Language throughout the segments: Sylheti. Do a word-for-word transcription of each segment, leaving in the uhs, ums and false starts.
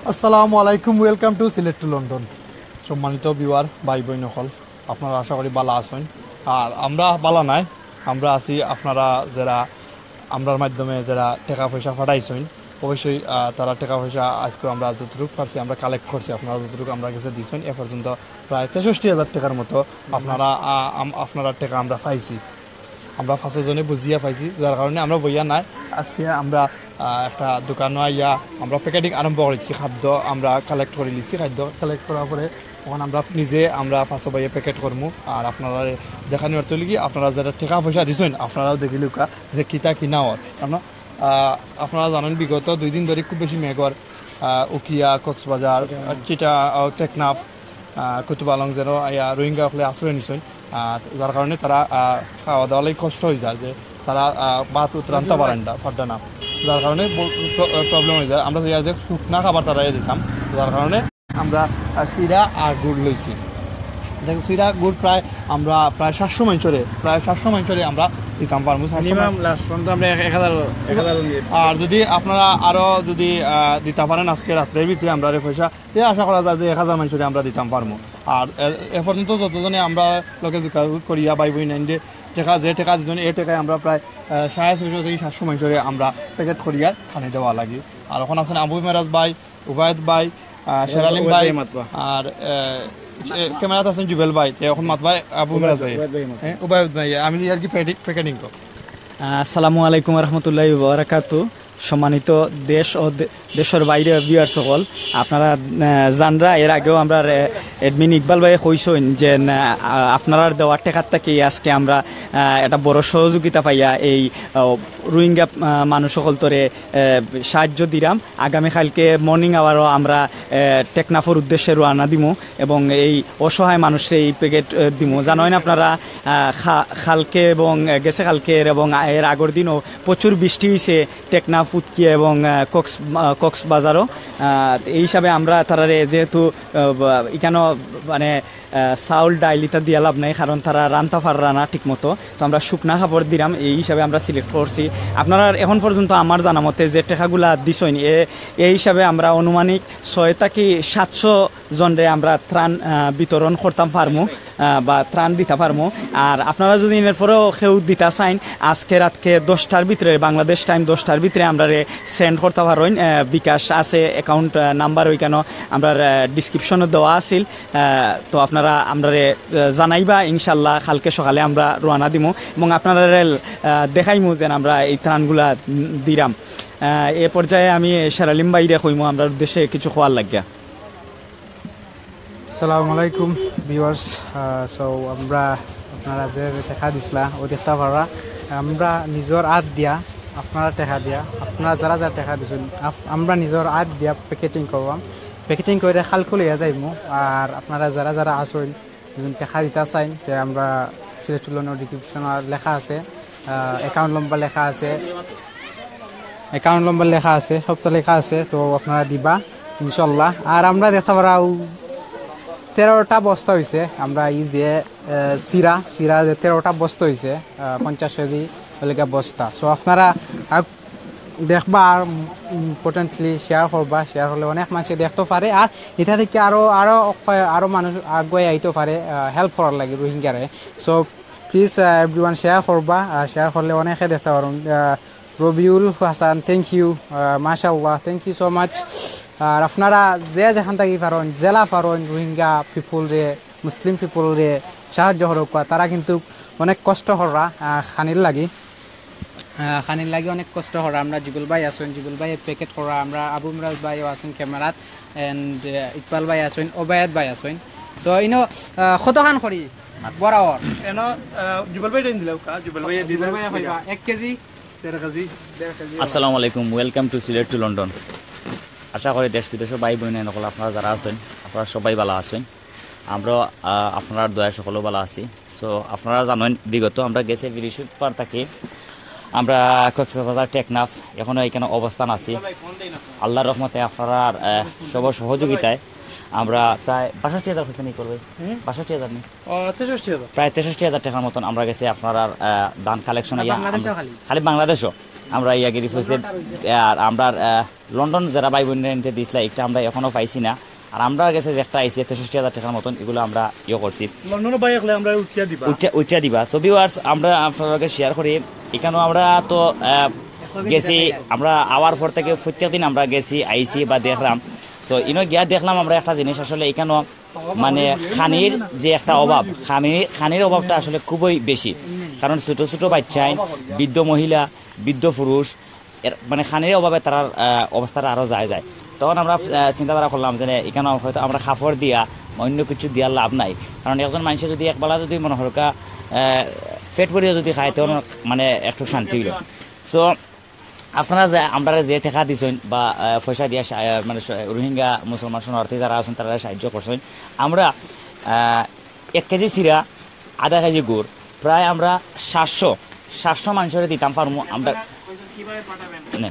আসসালামু আলাইকুম, welcome to Sylhet to London. সম্মানিত ভিউয়ার ভাই বইন অকল, আপনারা আশা করি ভালা আছইন। আর আমরা ভালা নাই, আমরা আছি, আপনারা যেরা আমরার মাধ্যমে যেরা টেকা পয়সা পাঠাইছইন, অবশ্যই, আহ, তারা টেকা পয়সা আইজকু আমরা যতটুক পারছি আমরা কালেক্ট করছি, আপনারা যতটুক আমরার গেছে দিছইন, এ পর্যন্ত প্রায় তেষট্টি হাজার টেকার মতো আপনারা, আহ, আম-, আপনারার টেকা আমরা পাইছি। আমরা পাঁচও জনে বুঝিয়া পাইছি, যার কারণে আমরা বইয়া নাই। আইজকে আমরা, আহ, একটা দোকানো আইয়া আমরা প্যাকেটিং আরম্ভ করেছি, খাদ্য আমরা কালেক্ট করিলিছি, খাদ্য কালেক্ট করার পরে অখন আমরা নিজে আমরা পাঁচও ভাইয়ে প্যাকেট করমু। আর আপনারারে দেখানিবার লাগি আপনারা যেরা টেকা পয়সা দিছইন, আপনারাও দেখিলিউক্কা যে কিতা কিনা অর। কারণ, আহ, আপনারা জানইন বিগত দুই দিন ধরি খুব বেশি মেঘ অর, আহ, উখিয়া, কক্সবাজার, আহ, চিটা, আহ, টেকনাফ, আহ, কুতুপালং যেন ইয়া রোহিঙ্গা অকলে আশ্রয় নিছইন। আহ, যার কারণে তারা, আহ, খাওয়া দাওয়া লাগি কষ্ট অইযার, যে তারা, আহ, ভাত উত রানতা পারইন না, পাররা না, যার কারণে ব-, প্র-, প্রবলেম অইযার। আমরা যে, যে শুকনা খাবার তারারে দিতাম, যার কারণে আমরা, আহ, চিড়া আর গুড় লইছি। দেখো, চিড়া গুড় প্রায় আমরা প্রায় সাতশো মানষরে, প্রায় সাতশো মানষরে আমরা দিতাম পারমু, সাতশো মিনিমাম। লাস্ট পর্যন্ত আমরা এক, এক হাজার, এক হাজার নিয়ে। আর যদি আপনারা আরো যদি, আহ, দিতা পারইন আইজকে রাত্রের ভিতরে আমরারে পয়সা, তে আশা করা যায় যে এক হাজার মানষরে আমরা দিতাম পারমু। আর এ, এ পর্যন্ত যতজনে আমরার লগে যোগাযোগ করিয়া ভাই বইন আইনরে টেকা, যে টেকা দিছইন, এ টেকায় আমরা প্রায়, আহ, সাড়ে ছয়শো থাকি সাতশো মানষরে আমরা প্যাকেট করিয়া খানি দেওয়া লাগি। আর অখন আছইন আবু মেরাজ ভাই, উবায়দ ভাই, আহ, শেরালিম উবায়দ ভাই, ভাই মাতবা। আর, আহ, এ, ক্যামেরাত আছইন জুবেল ভাই, তে অখন মাতবা আবু উবায়দ, মেরাজ ভাই। উবায়দ ভাই মাতবা। হ্যাঁ, উবায়দ ভাই, আমি আর কি প্যাকেটিং, প্যাকেটিং তো। আহ, আসসালামু আলাইকুম রহমতুল্লাহি ওয়া বারাকাতু। সম্মানিত দেশ ও দে-, দেশর বাইরে ভিউয়ার্স অকল, আপনারা, আহ, জানরা এর আগেও আমরার, আহ, অ্যাডমিন ইকবাল ভাইয়ে কইছইন যে, আহ, আপনারার দেওয়ার টেকার থাকি আইজকে আমরা, আহ, একটা বড় সহযোগিতা পাইয়া এই, আহ, রোহিঙ্গা, আহ, মানুষ অকলতরে, আহ, সাহায্য দিরাম। আগামী কাইলকে মর্নিং আওয়ারও আমরা, আহ, টেকনাফর উদ্দেশ্যে রওয়ানা দিমু এবং এই অসহায় মানুষরে এই প্যাকেট, আহ, দিমু। জানইন আপনারা, আহ, খা-, কালকে এবং, আহ, গেছে কালকের এবং এর আগর দিনও প্রচুর বৃষ্টি অইছে টেকনাফ, উখিয়া এবং, আহ, কক্স-, আহ, কক্সবাজারও। আহ, এই হিসাবে আমরা তারারে যেহেতু, আহ, বা-, ইখানো মানে, আহ, চাউল, ডাইল ইতা দিয়া লাভ নাই, কারণ তারা রানতা পাররা না ঠিক মতো। তো আমরা শুকনা খাবার দিরাম, এই হিসাবে আমরা সিলেক্ট করছি। আপনারা এখন পর্যন্ত আমার জানা মতে যে টেকাগুলা দিছইন, এ, এই হিসাবে আমরা আনুমানিক ছয় থাকি সাতশো জনরে আমরা ত্রাণ, আহ, বিতরণ করতাম পারমু, আহ, বা ত্রাণ দিতা পারমু। আর আপনারা যদি এরপরেও কেউ দিতা চাইন, আইজকে রাইতকে দশটার ভিতরে, বাংলাদেশ টাইম দশটার ভিতরে আমরারে সেন্ড করতা পারইন। আহ, বিকাশ আছে, অ্যাকাউন্ট, আহ, নাম্বার ওইখানো আমরার, আহ, ডেসক্রিপশনো দেওয়া আছিল। আহ, তো আপনারা আমরারে, আহ, জানাইবা, ইনশাল্লাহ কালকে সকালে আমরা রওয়ানা দিমু এবং আপনারারে, আহ, দেখাইমু যেন আমরা এই ত্রাণগুলা, উম, দিরাম। আহ, এ পর্যায়ে আমি শেরালিম ভাইরে কইমু আমরার উদ্দেশ্যে কিছু কওয়ার লাগিয়া। আসসালামু আলাইকুম ভিউয়ার্স। আহ, so আমরা, আপনারা যে যে টেকা দিছলা, ও দেখতা পাররা, আমরা নিজর আত দিয়া, আপনারা টেকা দিয়া, আপনারা যারা যারা টেকা দিছইন, আপ-, আমরা নিজর আত দিয়া প্যাকেটিং করলাম। প্যাকেটিং করে কালকে লইয়া যাইমু। আর আপনারা যারা যারা আছইন, যদি টেকা দিতা চাইন, তে আমরা সিলেট টু লন্ডন ডেসক্রিপশনো লেখা আছে, আহ, অ্যাকাউন্ট নম্বর লেখা আছে, অ্যাকাউন্ট নম্বর লেখা আছে, সবটা লেখা আছে, তো আপনারা দিবা ইনশাল্লাহ। আর আমরা দেখতা পাররা তেরোটা বস্তা অইছে, আমরা এই যে, আহ, চিড়া, চিড়া যে তেরোটা বস্তা অইছে, আহ, পঞ্চাশ কেজি অইলেগা বস্তা। So আপনারা আগ-, দেখবা আর ইম্পর্টেন্টলি শেয়ার করবা, শেয়ার করলে অনেক মানষে দেখতো পারে, আর ইটা থাকি আরো, আরো, আরো মানুষ আগুয়াই আইতো পারে, আহ, হেল্প করার লাগি রোহিঙ্গারে। So please, ah, everyone share করবা, আর শেয়ার করলে অনেকে দেখতা পারইন। আহ, রবিউল হাসান, thank you, আহ, মাশাআল্লাহ, thank you so much। আর আপনারা যে যেখান থাকি পারইন, যেলা পারইন, রোহিঙ্গা পিপলরে, মুসলিম পিপলরে সাহায্য করউক্কা, তারা কিন্তু অনেক কষ্ট কররা, আহ, খানির লাগি। আহ, খানির লাগি অনেক কষ্ট কররা। আমরা জুবেল ভাই আছইন, জুবেল ভাই প্যাকেট কররা, আমরা আবু মিরাজ ভাইও আছইন ক্যামেরাত, and, আহ, ইকবাল ভাই আছইন, ওবায়দ ভাই আছইন। So, ইনো, আহ, কতখান করি বরাবর? এনো, আহ, জুবেল ভাই দিন দিলাউক্কা, জুবেল ভাই দিলাউক্কা। এক কেজি? দেড় কেজি। দেড় কেজি। আসসালামু আলাইকুম, welcome to Sylhet to London. আশা করি দেশ বিদেশর ভাই বইন অকল আপনারা যারা আছইন, আপনারা সবাই ভালা আছইন। আমরাও, আহ, আপনারার দয়ায় সকলেও ভালা আছি। So, আপনারা জানইন, বিগত আমরা গেছে বৃহস্পতিবার থাকি আমরা কক্সবাজার টেকনাফ, এখনো এখানো অবস্থান আছি। আল্লাহর রহমতে আপনারার, আহ, সব সহযোগিতায় আমরা প্রায় বাষট্টি হাজার কইছইন নি করবে? হুম? বাষট্টি হাজার নি? ও, তেষট্টি হাজার। প্রায় তেষট্টি হাজার টেকার মতন আমরা গেছে আপনারার, আহ, ধান কালেকশন না, ইয়া বাংলাদেশও আমরা খালি? খালি বাংলাদেশও। আমরা ইয়াগিরি ফুসে আর আমরা লন্ডন যারা ভাই বোনরা এনতে দিছলা, একটা আমরা এখনো পাইছি না। আর আমরার গেছে যে একটা আইছে তেষট্টি হাজার টেকার মতন, ইগুলা আমরা ইয়ে করছি। লন্ডনর ভাই অকলে আমরা উঠিয়া দিবা। উঠিয়া দিবা। So ভিউয়ার্স, আমরা আপনারার লগে শেয়ার করি, ইখানো আমরা তো আহ, গেছি, আমরা আওয়ার পর থাকি প্রত্যেক দিন আমরা গেছি, আইছি বা দেখলাম। তো ইনো গিয়া দেখলাম আমরা একটা জিনিস, আসলে ইখানো মানে খানির যে একটা অভাব, খানি খানির অভাবটা আসলে খুবই বেশি। কারণ ছোট ছোট বাচ্চাইন, বৃদ্ধ মহিলা, বৃদ্ধ পুরুষ, এর মানে খানির অভাবে তারার আহ, অবস্থাটা আরও যায় যায়। তখন আমরা আহ, চিন্তাধারা করলাম যে ইখানো হয়তো আমরা কাপড় দিয়া বা অন্য কিছু দিয়া লাভ নাই। কারণ একজন মানুষে যদি একবেলা যদি মনে হরকা আহ, পেট ভরিয়া যদি খায়, তখন মানে একটু শান্তি অইল। So আপনারা যে আমরারে যে টেকা দিছইন বা আহ, পয়সা দিয়া সা- আহ, মানে স- রোহিঙ্গা মুসলমান শরণার্থী যারা আছইন, তারারে সাহায্য করছইন। আমরা আহ, এক কেজি চিরা, আধা কেজি গুড়, প্রায় আমরা সাতশো সাতশো মানুষরে দিতাম পারমু আমরা। নে।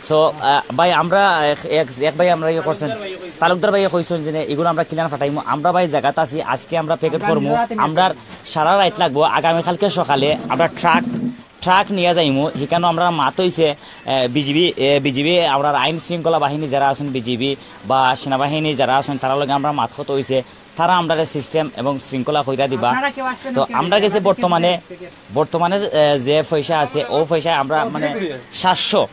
So ভাই, আমরা এক, এক, এক ভাই আমরা ইয়ে করছেন, তালুকদার ভাই কইছেন যে ইগুলো আমরা কিলান ফাটাইমু। আমরা ভাই জাগাত আছি, আজকে আমরা প্যাকেট করমু। আমরার সারা রাইত লাগবো, আগামীকালকে সকালে আমরা ট্রাক ট্রাক নিয়া যাইমু। হিকানো আমরা মাত অইছে বিজিবি, বিজিবি আমরা আইন শৃঙ্খলা বাহিনী যারা আছইন, বিজিবি বা সেনাবাহিনী যারা আছইন, তারার লগে আমরা মাত কথা অইছে, তারা আমরারে সিস্টেম এবং শৃঙ্খলা কইরা দিবা। তো আমরা গেছে বর্তমানে বর্তমানে আহ, যে পয়সা আছে, ও পয়সায় আমরা মানে সাতশো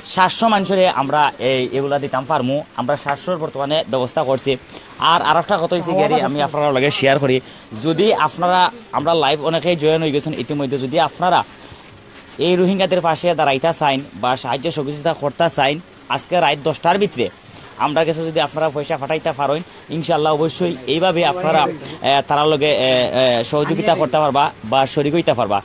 সাতশো মানুষরে আমরা এই এগুলা দিতাম পারমু। আমরা সাতশোর বর্তমানে ব্যবস্থা করছি। আর আরেকটা কথা অইছে গিয়ারি, আমি আপনারার লগে শেয়ার করি, যদি আপনারা আমরা লাইভ অনেকেই জয়েন অই গেছইন ইতিমধ্যে, যদি আপনারা এই রোহিঙ্গাদের পাশে দাঁড়াইতা চাইন বা সাহায্য সহযোগিতা করতা চাইন, আজকে রাইত দশটার ভিতরে আমরার গেছে যদি আপনারা পয়সা ফাটাইতা পারইন, ইনশাআল্লাহ অবশ্যই এইভাবে আপনারা আহ, তারার লগে আহ, আহ, সহযোগিতা করতা পারবা বা শরিক অইতা পারবা।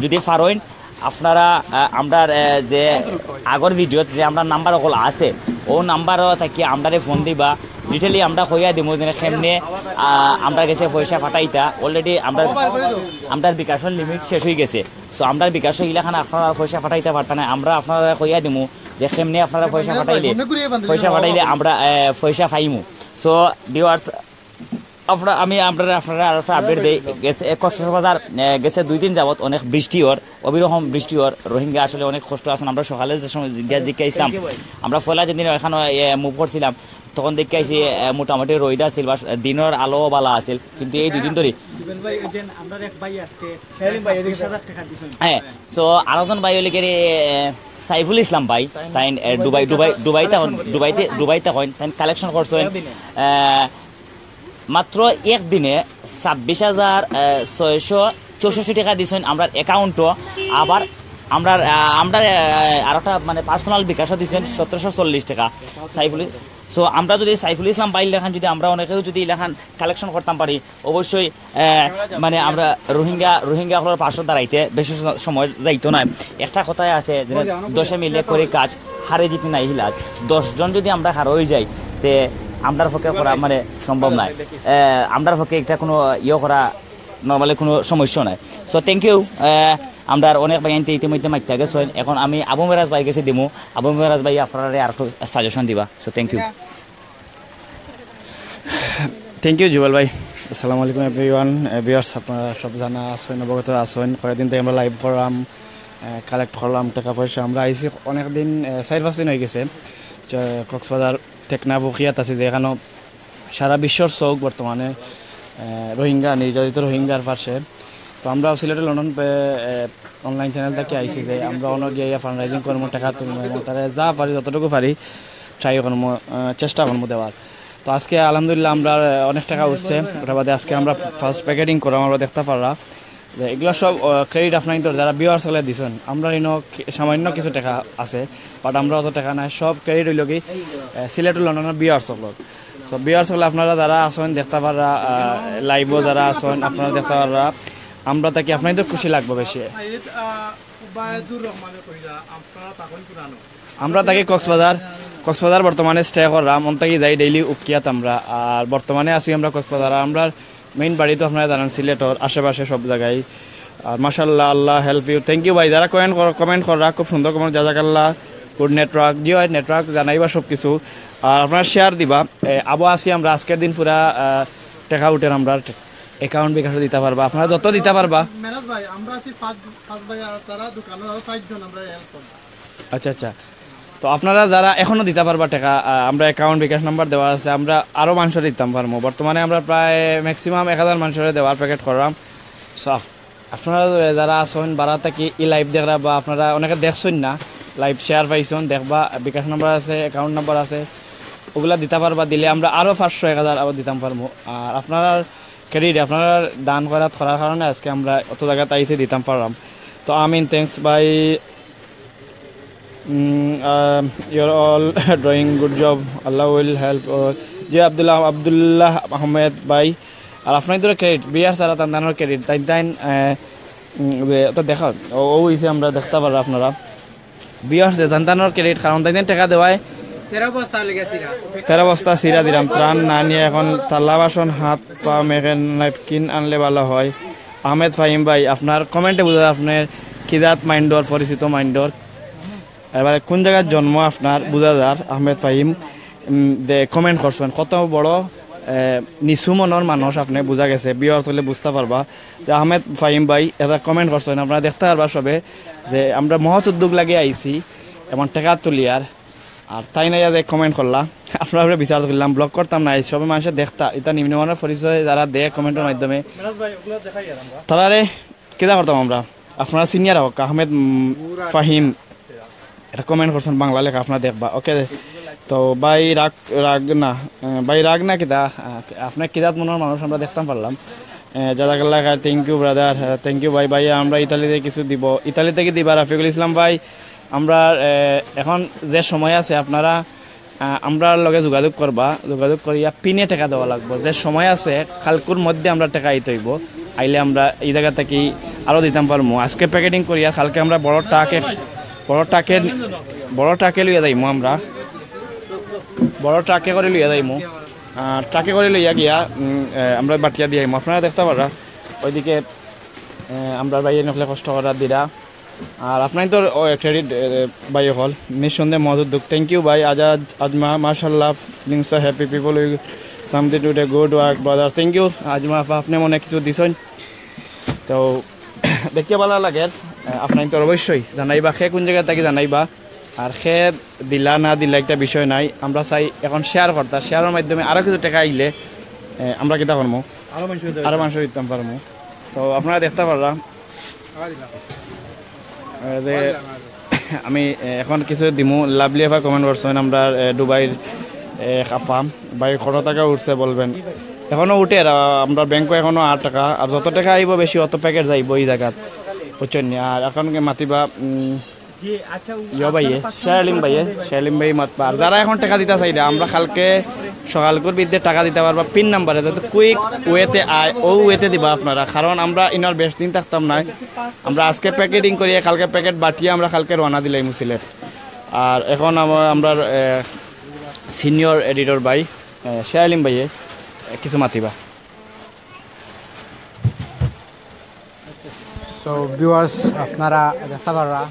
যদি পারইন আপনারা আহ, আমরার আহ, যে আগর ভিডিওত যে আমরার নাম্বার অকল আছে, ও নাম্বার থাকি আমরারে ফোন দিবা, ডিটেইলি আমরা কইয়া দিমু যে কেমনে আহ, আমরার গেছে পয়সা ফাটাইতা। অলরেডি আমরা আমরার বিকাশর লিমিট শেষ অই গেছে। So আমরার বিকাশো ইলাখান আপনারা পয়সা ফাটাইতা পারতা না, আমরা আপনারারে কইয়া দিমু যে কেমনে আপনারা পয়সা ফাটাইলে পয়সা ফাটাইলে আমরা আহ, পয়সা পাইমু। So ভিউয়ার্স, আপনারা আমি আপনারা আপনারা আরো একটা আপডেট দেই। গেছে এ, কক্সবাজার আহ, গেছে দুই দিন যাবত অনেক বৃষ্টি অর, অবিরকম বৃষ্টি অর। রোহিঙ্গা আসলে অনেক কষ্ট আছইন। আমরা সকালে যে সময় জিজ্ঞাসা জিজ্ঞাসা আইছিলাম, আমরা পয়লা যেদিন এখানে মুভ করছিলাম, তখন দেখি আইছি আহ, মোটামুটি রইদ আছিল বা দিনর আলো বালা আছিল, কিন্তু এই দুই দিন ধরে জুবেল ভাই, ওই যে আমরার এক ভাই আজকে সাতাইশ হাজার টাকা দিছইন। হ্যাঁ। So আরোজন ভাই অইলে গিয়ারি সাইফুল ইসলাম ভাই, তাইন আহ, দুবাই দুবাই দুবাই তখন দুবাইতে দুবাইতে কইন তাইন কালেকশন করছইন আহ, মাত্র এক দিনে ছাব্বিশ হাজার ছয়শো চৌষট্টি টাকা দিছইন আমরার অ্যাকাউন্টো। আবার আমরার আহ, আমরার আহ, আরোটা মানে পার্সোনাল বিকাশও দিছইন সতেরোশো চল্লিশ টাকা সাইফুল। So আমরা যদি সাইফুল ইসলাম ভাই ইলাখান যদি আমরা অনেকেও যদি ইলাখান কালেকশন করতাম পারি, অবশ্যই আহ, মানে আমরা রোহিঙ্গা রোহিঙ্গা অকলর পাশো দাঁড়াইতে বেশি স- সময় যাইতো না। একটা কথাই আছে যে দশে মিলে করে কাজ, হারে জিতে নাই হিলাজ। দশ জন যদি আমরা হারো অই যাই, তে আমরার পক্ষে করা মানে সম্ভব নয়। আহ, আমরার পক্ষে একটা কোনো ইয়ে করা নর্মালি কোনো সমস্যা নাই। So thank you. আমরার অনেক ভাইয়াইন্তে ইতিমধ্যে মাইতা গেছইন। এখন আমি আবু মেরাজ ভাই গেছে দিমু। আবু মেরাজ ভাই আপনারারে আর একটু সাজেশন দিবা। So thank you. Thank you Jubel ভাই। আসসালামু আলাইকুম এভরিওয়ান। ভিউয়ার্স, আপনারা সব জানা আছইন, অবগত আছইন। কয়েকদিন থাকি আমরা লাইভ করলাম, কালেক্ট করলাম টাকা পয়সা। আমরা আইছি অনেক দিন, আহ, চার পাঁচ দিন অই গেছে। চ- কক্সবাজার টেকনাফ উখিয়াত আছি, যেখানো সারা বিশ্বর চউখ বর্তমানে আহ, রোহিঙ্গা, নির্যাতিত রোহিঙ্গার পাশে। তো আমরা সিলেটের লন্ডন পে- আহ, অনলাইন চ্যানেল থাকি আইছি যে আমরা অনো গিয়া ফান্ড রাইজিং করমু, টাকা তুলমু এবং তারা যা পারি যতটুকু পারি ট্রাই করমু, আহ, চেষ্টা করমু দেওয়ার। তো আজকে আলহামদুলিল্লাহ আমরা আহ, অনেক টাকা উঠছে। ওটার বাদে আজকে আমরা ফার্স্ট প্যাকেটিং করলাম, আমরা দেখতা পাররা যে এগুলা সব ক্রেডিট আপনাইনতর যারা ভিউয়ার্স অকলে দিছইন। আমরা ইনো কি- সামান্য কিছু টাকা আছে, বাট আমরা অত টাকা নাই, সব ক্রেডিট অইলো কি আহ, সিলেটের লন্ডনর ভিউয়ার্স অকলর। তো ভিউয়ার্স অকলে আপনারা যারা আছইন দেখতা পাররা, আহ, লাইভও যারা আছইন আপনারা দেখতা পাররা, আমরা থাকি আপনাইনতর খুশি লাগবো বেশি। উবায়দুর রহমানে কইলা, আপনারা তখন পুরানো। আমরা থাকি কক্সবাজার, কক্সবাজার বর্তমানে স্টে করলাম, অন থাকি যাই ডেইলি উখিয়াত আমরা। আর বর্তমানে আছি আমরা কক্সবাজার, আর আমরার মেইন বাড়ি তো আপনারা জানেন সিলেটর আশেপাশে সব জায়গায়। আর মাশাআল্লাহ, আল্লাহ হেল্প ইউ, থ্যাংক ইউ ভাই। যারা কমেন্ট কর কমেন্ট কররা, খুব সুন্দর কমেন্ট, জাজাকাল্লাহ, গুড নেটওয়ার্ক। জি হয়, নেটওয়ার্ক জানাইবা সব কিছু। আর আপনারা শেয়ার দিবা। এ, আবো আছি আমরা আজকের দিন পুরা আহ, টেকা উঠের আমরা। অ্যাকাউন্ট বিকাশও দিতা পারবা, আপনারা যত দিতা পারবা। মেরাজ ভাই, আমরা আছি পাঁচ, পাঁচ ভাই, আর তারা দোকানো আরো চারজন আমরা হেল্প করবো। আচ্ছা, আচ্ছা। তো আপনারা যারা এখনো দিতা পারবা টেকা, আহ, আমরা অ্যাকাউন্ট বিকাশ নাম্বার দেওয়া আছে, আমরা আরো মানুষরে দিতাম পারমু। বর্তমানে আমরা প্রায় ম্যাক্সিমাম এক হাজার মানুষরে দেওয়ার প্যাকেট করলাম। সো আপ-, আপনারা যারা আছেন বারা থাকি ই লাইভ দেখরা বা আপনারা অনেকে দেখছেন না, লাইভ শেয়ার পাইছেন, দেখবা বিকাশ নাম্বার আছে, অ্যাকাউন্ট নাম্বার আছে, ওগুলা দিতা পারবা। দিলে আমরা আরো পাঁচশো এক হাজার আবার দিতাম পারমু। আর আপনারা ক্রেডিট, আপনারা দান করাত করার কারণে আজকে আমরা অত জাগাত আইছি, দিতাম পারলাম। তো আমিন, thanks ভাই। You're all doing good job, Allah will help. জি আব্দুল্লাহ, আব্দুল্লাহ আহমেদ ভাই। আর আপনার তো ক্রেডিট, বিয়ার সারা তান্দানোর ক্রেডিট তাই তাই। তো দেখা ও হইছে, আমরা দেখতে পারবো আপনারা বিয়ার যে তান্দানোর ক্রেডিট, কারণ তাই তাই টেকা দেওয়ায় তেরো বস্তা সিরা দিলাম। ত্রাণ না নিয়ে এখন থালা বাসন, হাত পা মেখে, ন্যাপকিন আনলে ভালো হয়। আহমেদ ফাহিম ভাই, আপনার কমেন্টে বুঝা যায় আপনার কি জাত মাইন্ডর, পরিচিত মাইন্ডর, এবার কোন জাগার জন্ম আপনার বুঝা যার। আহমেদ ফাহিম, উম, দে কমেন্ট করছেন, কত বড়, এ, নিচু মনর মানুষ আপনি, বুঝা গেছে। ভিউয়ার্স হলে বুঝতে পারবা যে আহমেদ ফাহিম ভাই এরা কমেন্ট করছেন, আপনারা দেখতে পারবা সবে যে আমরা মহৎ উদ্যোগ লাগে আইছি এবং টেকা তুলিয়ার। আর তাই না যে কমেন্ট করলা, আপনারা বিচার করলাম, ব্লক করতাম না, এই সবে মানুষে দেখতা, এটা নিম্নমানের পরিচয় যারা দেয় কমেন্টের মাধ্যমে, তারারে কিতা করতাম আমরা? আপনারা সিনিয়র হোক, আহমেদ, উম, ফাহিম, এটা কমেন্ট করছেন বাংলা লেখা, আপনারা দেখবা। ওকে, তো ভাই রাগ, রাগ না, আহ, ভাই রাগ না কিতা, আহ, আপনার কিতাত মনের মানুষ আমরা দেখতাম পারলাম। আহ, জাজাকাল্লাহ খায়ের, thank you brother, ah, thank you ভাই। ভাই, আমরা ইতালিতে কিছু দিব, ইতালি থেকে দিবা রাফিকুল ইসলাম ভাই। আমরা, আহ, এখন যে সময় আছে আপনারা, আহ, আমরার লগে যোগাযোগ করবা, যোগাযোগ করিয়া পিনে টেকা দেওয়া লাগবো। যে সময় আছে কালকুর মধ্যে আমরা টেকা আইতে হইব, আইলে আমরা এই জায়গা থেকে আরও দিতাম পারমু। আজকে প্যাকেটিং করি আর কালকে আমরা বড় ট্রাকে, বড় ট্রাকে, বড় ট্রাকে লইয়া যাইমু আমরা, বড় ট্রাকে করে লইয়া যাইমু। আহ, ট্রাকে করে লইয়া গিয়া, উম, আহ, আমরা বাটিয়া দিয়ে আইমু। আপনারা দেখতে পাররা ওইদিকে, আহ, আমরা ভাই নকলে কষ্ট করার দিরা। আর আপনার তো ক্রেডিট ভাই হল, নিঃসন্দেহে মহৎ উদ্যোগ। Thank you ভাই। আজাদ আজমা, মাশাআল্লাহ, feeling so happy, people will something to the good work brother। Thank you asthma আপা, আপনি মনে কিছু দিছেন, তো দেখতে ভালো লাগে। আহ, আপনার তো অবশ্যই জানাইবা, খে কোন জায়গা থেকে জানাইবা, আর খে দিলা না দিলা একটা বিষয় নাই। আমরা চাই এখন শেয়ার করতা, শেয়ারের মাধ্যমে আরও কিছু টেকা আইলে, আহ, আমরা কিতা করমু, আরো মানুষ আরও মানুষ দিতাম পারমু। তো আপনারা দেখতে পাররা, আহ, যে আমি, আহ, এখন কিছু দিমু। লাভলি আপা কমেন্ট করছেন, আমরা, আহ, দুবাইর, আহ, আপা, ভাই কত টাকা উঠছে বলবেন। এখনো উঠে, আহ, আমরা ব্যাংকে এখনো আট টাকা, আর যত টাকা আইব বেশি অত প্যাকেট যাইব এই জায়গাত, বুঝছেন নি? আর এখন কি মাতিবা, উম, ইয়ো ভাইয়ে, শাহ আলিম ভাইয়ে, শাহ আলিম ভাই মাতবা। আর যারা এখন টাকা দিতা চাইরা, আমরা কালকে সকালকুর বিদ্যে টাকা দিতা পারবা পিন নাম্বারে, যাতে কুইক ওয়েতে আয়, ও ওয়েতে দিবা আপনারা, কারণ আমরা ইনার বেশ দিন থাকতাম না। আমরা আজকে প্যাকেটিং করি, কালকে প্যাকেট বাটিয়ে আমরা কালকে রওনা দিলাইমু সিলেট। আর এখন আমরার সিনিয়র এডিটর ভাই, আহ, শাহ আলিম ভাইয়ে, আহ, কিছু মাতিবা। সো ভিউয়ার্স, আপনারা দেখতে পাররা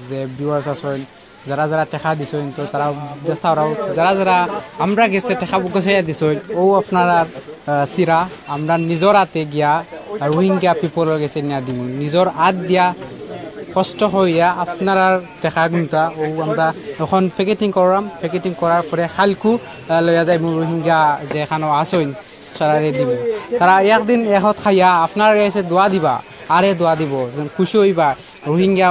যে ভিউয়ার্স আছেন, যারা যারা টেকা দিছেন, তো তারা দেখতে পাররা, যারা যারা আমরা গেছে টেকা বুকে চাইয়া দিছেন, ও আপনারা, আহ, সিরা আমরা নিজর হাতে গিয়া রোহিঙ্গা পিপলর গেছে নিয়া দিমু, নিজর হাত দিয়া কষ্ট হইয়া আপনারার টেকা গুনতা। ও আমরা এখন প্যাকেটিং করলাম, প্যাকেটিং করার পরে কালকু, আহ, লইয়া যাইমু রোহিঙ্গা যেখানো আছেন, সারারে দিব। তারা একদিন এখত খাইয়া আপনার গেছে দোয়া দিবা, আরে দোয়া দিব, যেন খুশি হইবা। রোহিঙ্গা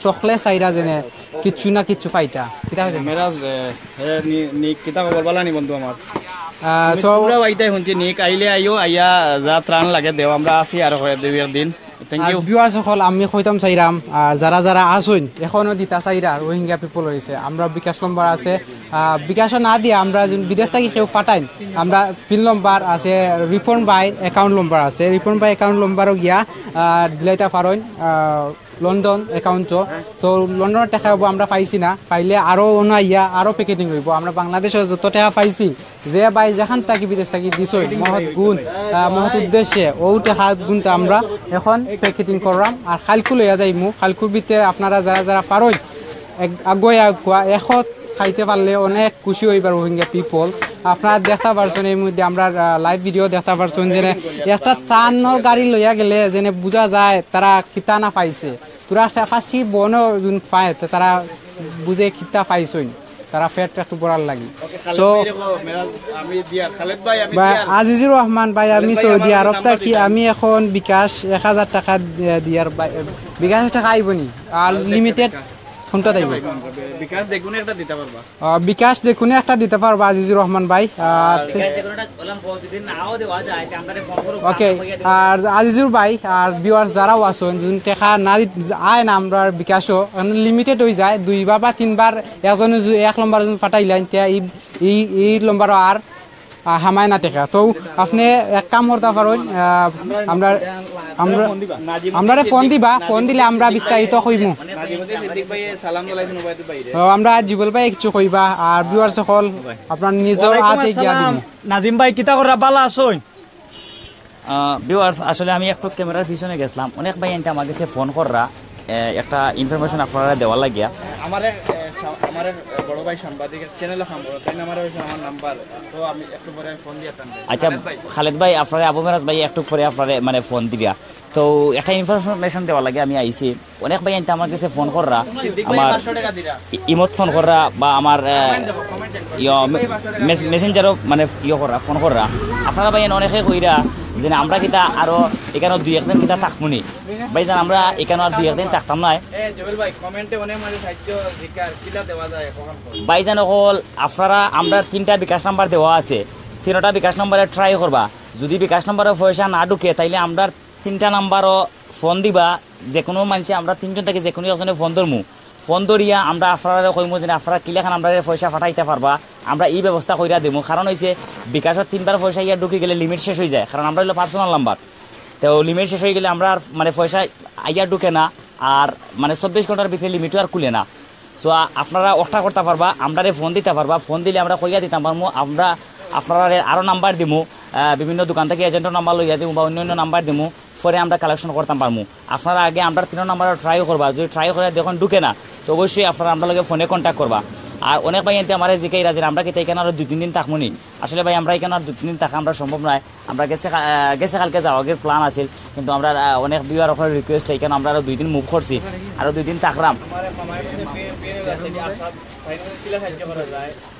সকলে চাইরা যেনে কিচ্ছু না কিচ্ছু পাইতা। কিতা হইছে? মেরাজ, এ, হে, নি-, নিক, কিতা খবর? বালা নি বন্ধু আমার? আহ, তুমি so, পুরা বাইতাই শুনছি, নিক আইলে আইও, আইয়া যা ত্রাণ লাগে দেও, আমরা আছি আর হয় দুই একদিন। Thank আর you। ভিউয়ার্স সকল, আমি কইতাম চাইরাম, আর যারা যারা আছইন, এখনো দিতা চাইরা, রোহিঙ্গা পিপল হইছে, আমরা বিকাশ নম্বর আছে, আহ, বিকাশও না দিয়া আমরা যেন বিদেশ থাকি কেউ পাঠাইন, আমরা পিন নম্বর আছে, রিপন ভাই অ্যাকাউন্ট নম্বর আছে, রিপন ভাই অ্যাকাউন্ট নম্বরও গিয়া, আহ, দিলাইতা পারইন, আহ, লন্ডন অ্যাকাউন্টও। তো লন্ডনের টাকা হবো আমরা পাইছি না, পাইলে আরও অন্য আইয়া আরও প্যাকেটিং হইব। আমরা বাংলাদেশে যত টাকা পাইছি, যে ভাই যেখান থাকি বিদেশ থাকি দিছই মহৎ গুণ, আহ, মহৎ উদ্দেশ্যে, ও টাকা গুণটা আমরা এখন প্যাকেটিং করলাম। আর কালকু লইয়া যাইমু, কালকুর ভিতরে আপনারা যারা যারা পারইন, এক-, আগুয়া আগুয়া এখত খাইতে পারলে অনেক খুশি অইবা রোহিঙ্গা পিপল। আপনারা দেখতা পারছইন, এর মধ্যে আমরা লাইভ ভিডিও দেখতা পারছইন যে একটা ত্রাণর গাড়ি লইয়া গেলে যেন বুঝা যায় তারা কিতা না পাইছে। তোরা ফার্স্ট কি বনো পায়, তো তারা বুঝে কিতা পাইছইন, তারা পেট একটু ভরার লাগি। সো আজিজুর রহমান ভাই, আমি সৌদি আরব থাকি। আমি এখন বিকাশ এক হাজার টাকা দিয়ার, বিকাশ টাকা আইবনি আর লিমিটেড ফোনটা আইব। বিকাশ দেখুন একটা দিতে পারবা। আহ, বিকাশ যে কোনো একটা দিতে পারবা আজিজুর রহমান ভাই। আর ওকে, আর আজিজুর ভাই আর ভিউয়ার্স যারাও আছইন, যদি টেকা না দিত-, আয় না আমরার বিকাশও, লিমিটেড অইযায়, দুইবার বা তিনবার একজনে যদি এক নম্বর যদি ফাটাইলেন, তে এই, এই, এই নম্বরও আর, আহ, হামায় না টেকা। তো আপনে এক কাম করতা পারইন, আহ, আমরা, আমরা, আমরারে ফোন দিবা, ফোন দিলে আমরা বিস্তারিত কইমু। তো আমরা জুবেল ভাই কিছু কইবা, আর ভিউয়ার্স সকল আপনার নিজর হাতে গিয়া দিমু। নাজিম ভাই, কিতা কররা, ভালা আছইন? আহ, ভিউয়ার্স, আসলে আমি একটু ক্যামেরার পিছনে গেছিলাম, অনেক ভাইয়াইন্তে আমার গেছে ফোন কররা, এ, একটা ইনফরমেশন আপনারারে দেওয়ার লাগিয়া। আমার এক, এ, সা-, আমার এক বড় ভাই সাংবাদিক, চ্যানেলে কাম করে, তাইন আমারে কইছইন আমার নাম্বার, তো আমি একটু পরে আমি ফোন দিয়া তানরে। আচ্ছা, খালেদ ভাই। খালেদ ভাই, আপনারে আবু মেরাজ ভাই একটু পরে আপনারে মানে ফোন দিবা। তো একটা ইনফরমেশন দেওয়ার লাগি আমি আইছি। অনেক ভাইয়াইন্তে আমার গেছে ফোন কররা, সিদ্দিক ভাই আমার পাঁচশো টাকা দিরা। ই-, ইমোত ফোন কররা বা আমার, আহ, কমেন্ট দেবো, কমেন্ট দেবো। ইয়ো, সিদ্দিক ভাই পাঁচশো টাকা মেস-, দিরা। মেসেঞ্জারও মানে ইয়ো কররা, ফোন কররা। আপনারা ভাইয়াইন অনেকে কইরা যে না, আমরা কিতা আরো ইকানো দুই একদিন কিতা থাকমুনি। ভাইজান, আমরা ইকানো আর দুই একদিন থাকতাম নায়। এ, জুবেল ভাই, কমেন্টে অনেক মানে সাহায্য জিকার, কিলা দেওয়া যায়, কখন করবো? ভাইজান অকল, আপনারা আমরার তিনটা বিকাশ নাম্বার দেওয়া আছে, তিনটা বিকাশ নাম্বারে ট্রাই করবা। যদি বিকাশ নাম্বারে পয়সা না ঢুকে, তাইলে আমরার তিনটা নাম্বারও ফোন দিবা, যে কোনো মানষে, আমরা তিনজন থাকি যে কোনো একজনে ফোন ধরমু। ফোন ধরিয়া আমরা আপনারারে কইমু যে আপনারা কিলাখান আমরারে পয়সা ফাটাইতা পারবা, আমরা ই ব্যবস্থা কইরা দিমু। কারণ অইছে, বিকাশর তিনবার পয়সা ইয়া ঢুকি গেলে লিমিট শেষ অইযায়, কারণ আমরা অইলো পার্সোনাল নাম্বার। তো লিমিট শেষ অইগেলে আমরা আর মানে পয়সা আইয়া ঢুকে না, আর মানে চব্বিশ ঘন্টার ভিতরে লিমিটও আর খুলে না। সো আপনারা অকটা করতা পারবা, আমরারে ফোন দিতা পারবা, ফোন দিলে আমরা কইয়া দিতাম পারমু, আমরা আপনারারে আরও নাম্বার দিমু, আহ, বিভিন্ন দোকান থাকি এজেন্টর নাম্বার লইয়া দিমু বা অন্য অন্য নাম্বার দিমু, পরে আমরা কালেকশন করতাম পারমু। আপনারা আগে আমরার তিন নাম্বারও ট্রাই করবা, যদি ট্রাই করিয়া দেখইন ঢুকে না, তো অবশ্যই আপনারা আমরার লগে ফোনে কন্ট্যাক্ট করবা। আর অনেক ভাইয়াইন্তে আমারে জিকাইরা যে আমরা কিতা ইকানো আরও দুই তিন দিন থাকমুনি। আসলে ভাই, আমরা ইকানো আর দুই তিন দিন থাকা আমরার সম্ভব নায়। আমরা গেছে কা-, আহ, গেছে কালকে যাওয়ার প্ল্যান আছিল, কিন্তু আমরার, আহ, অনেক ভিউয়ার অকলর রিকোয়েস্টে ইকানো আমরা আরও দুই দিন মুভ করছি, আরও দুই দিন থাকরাম।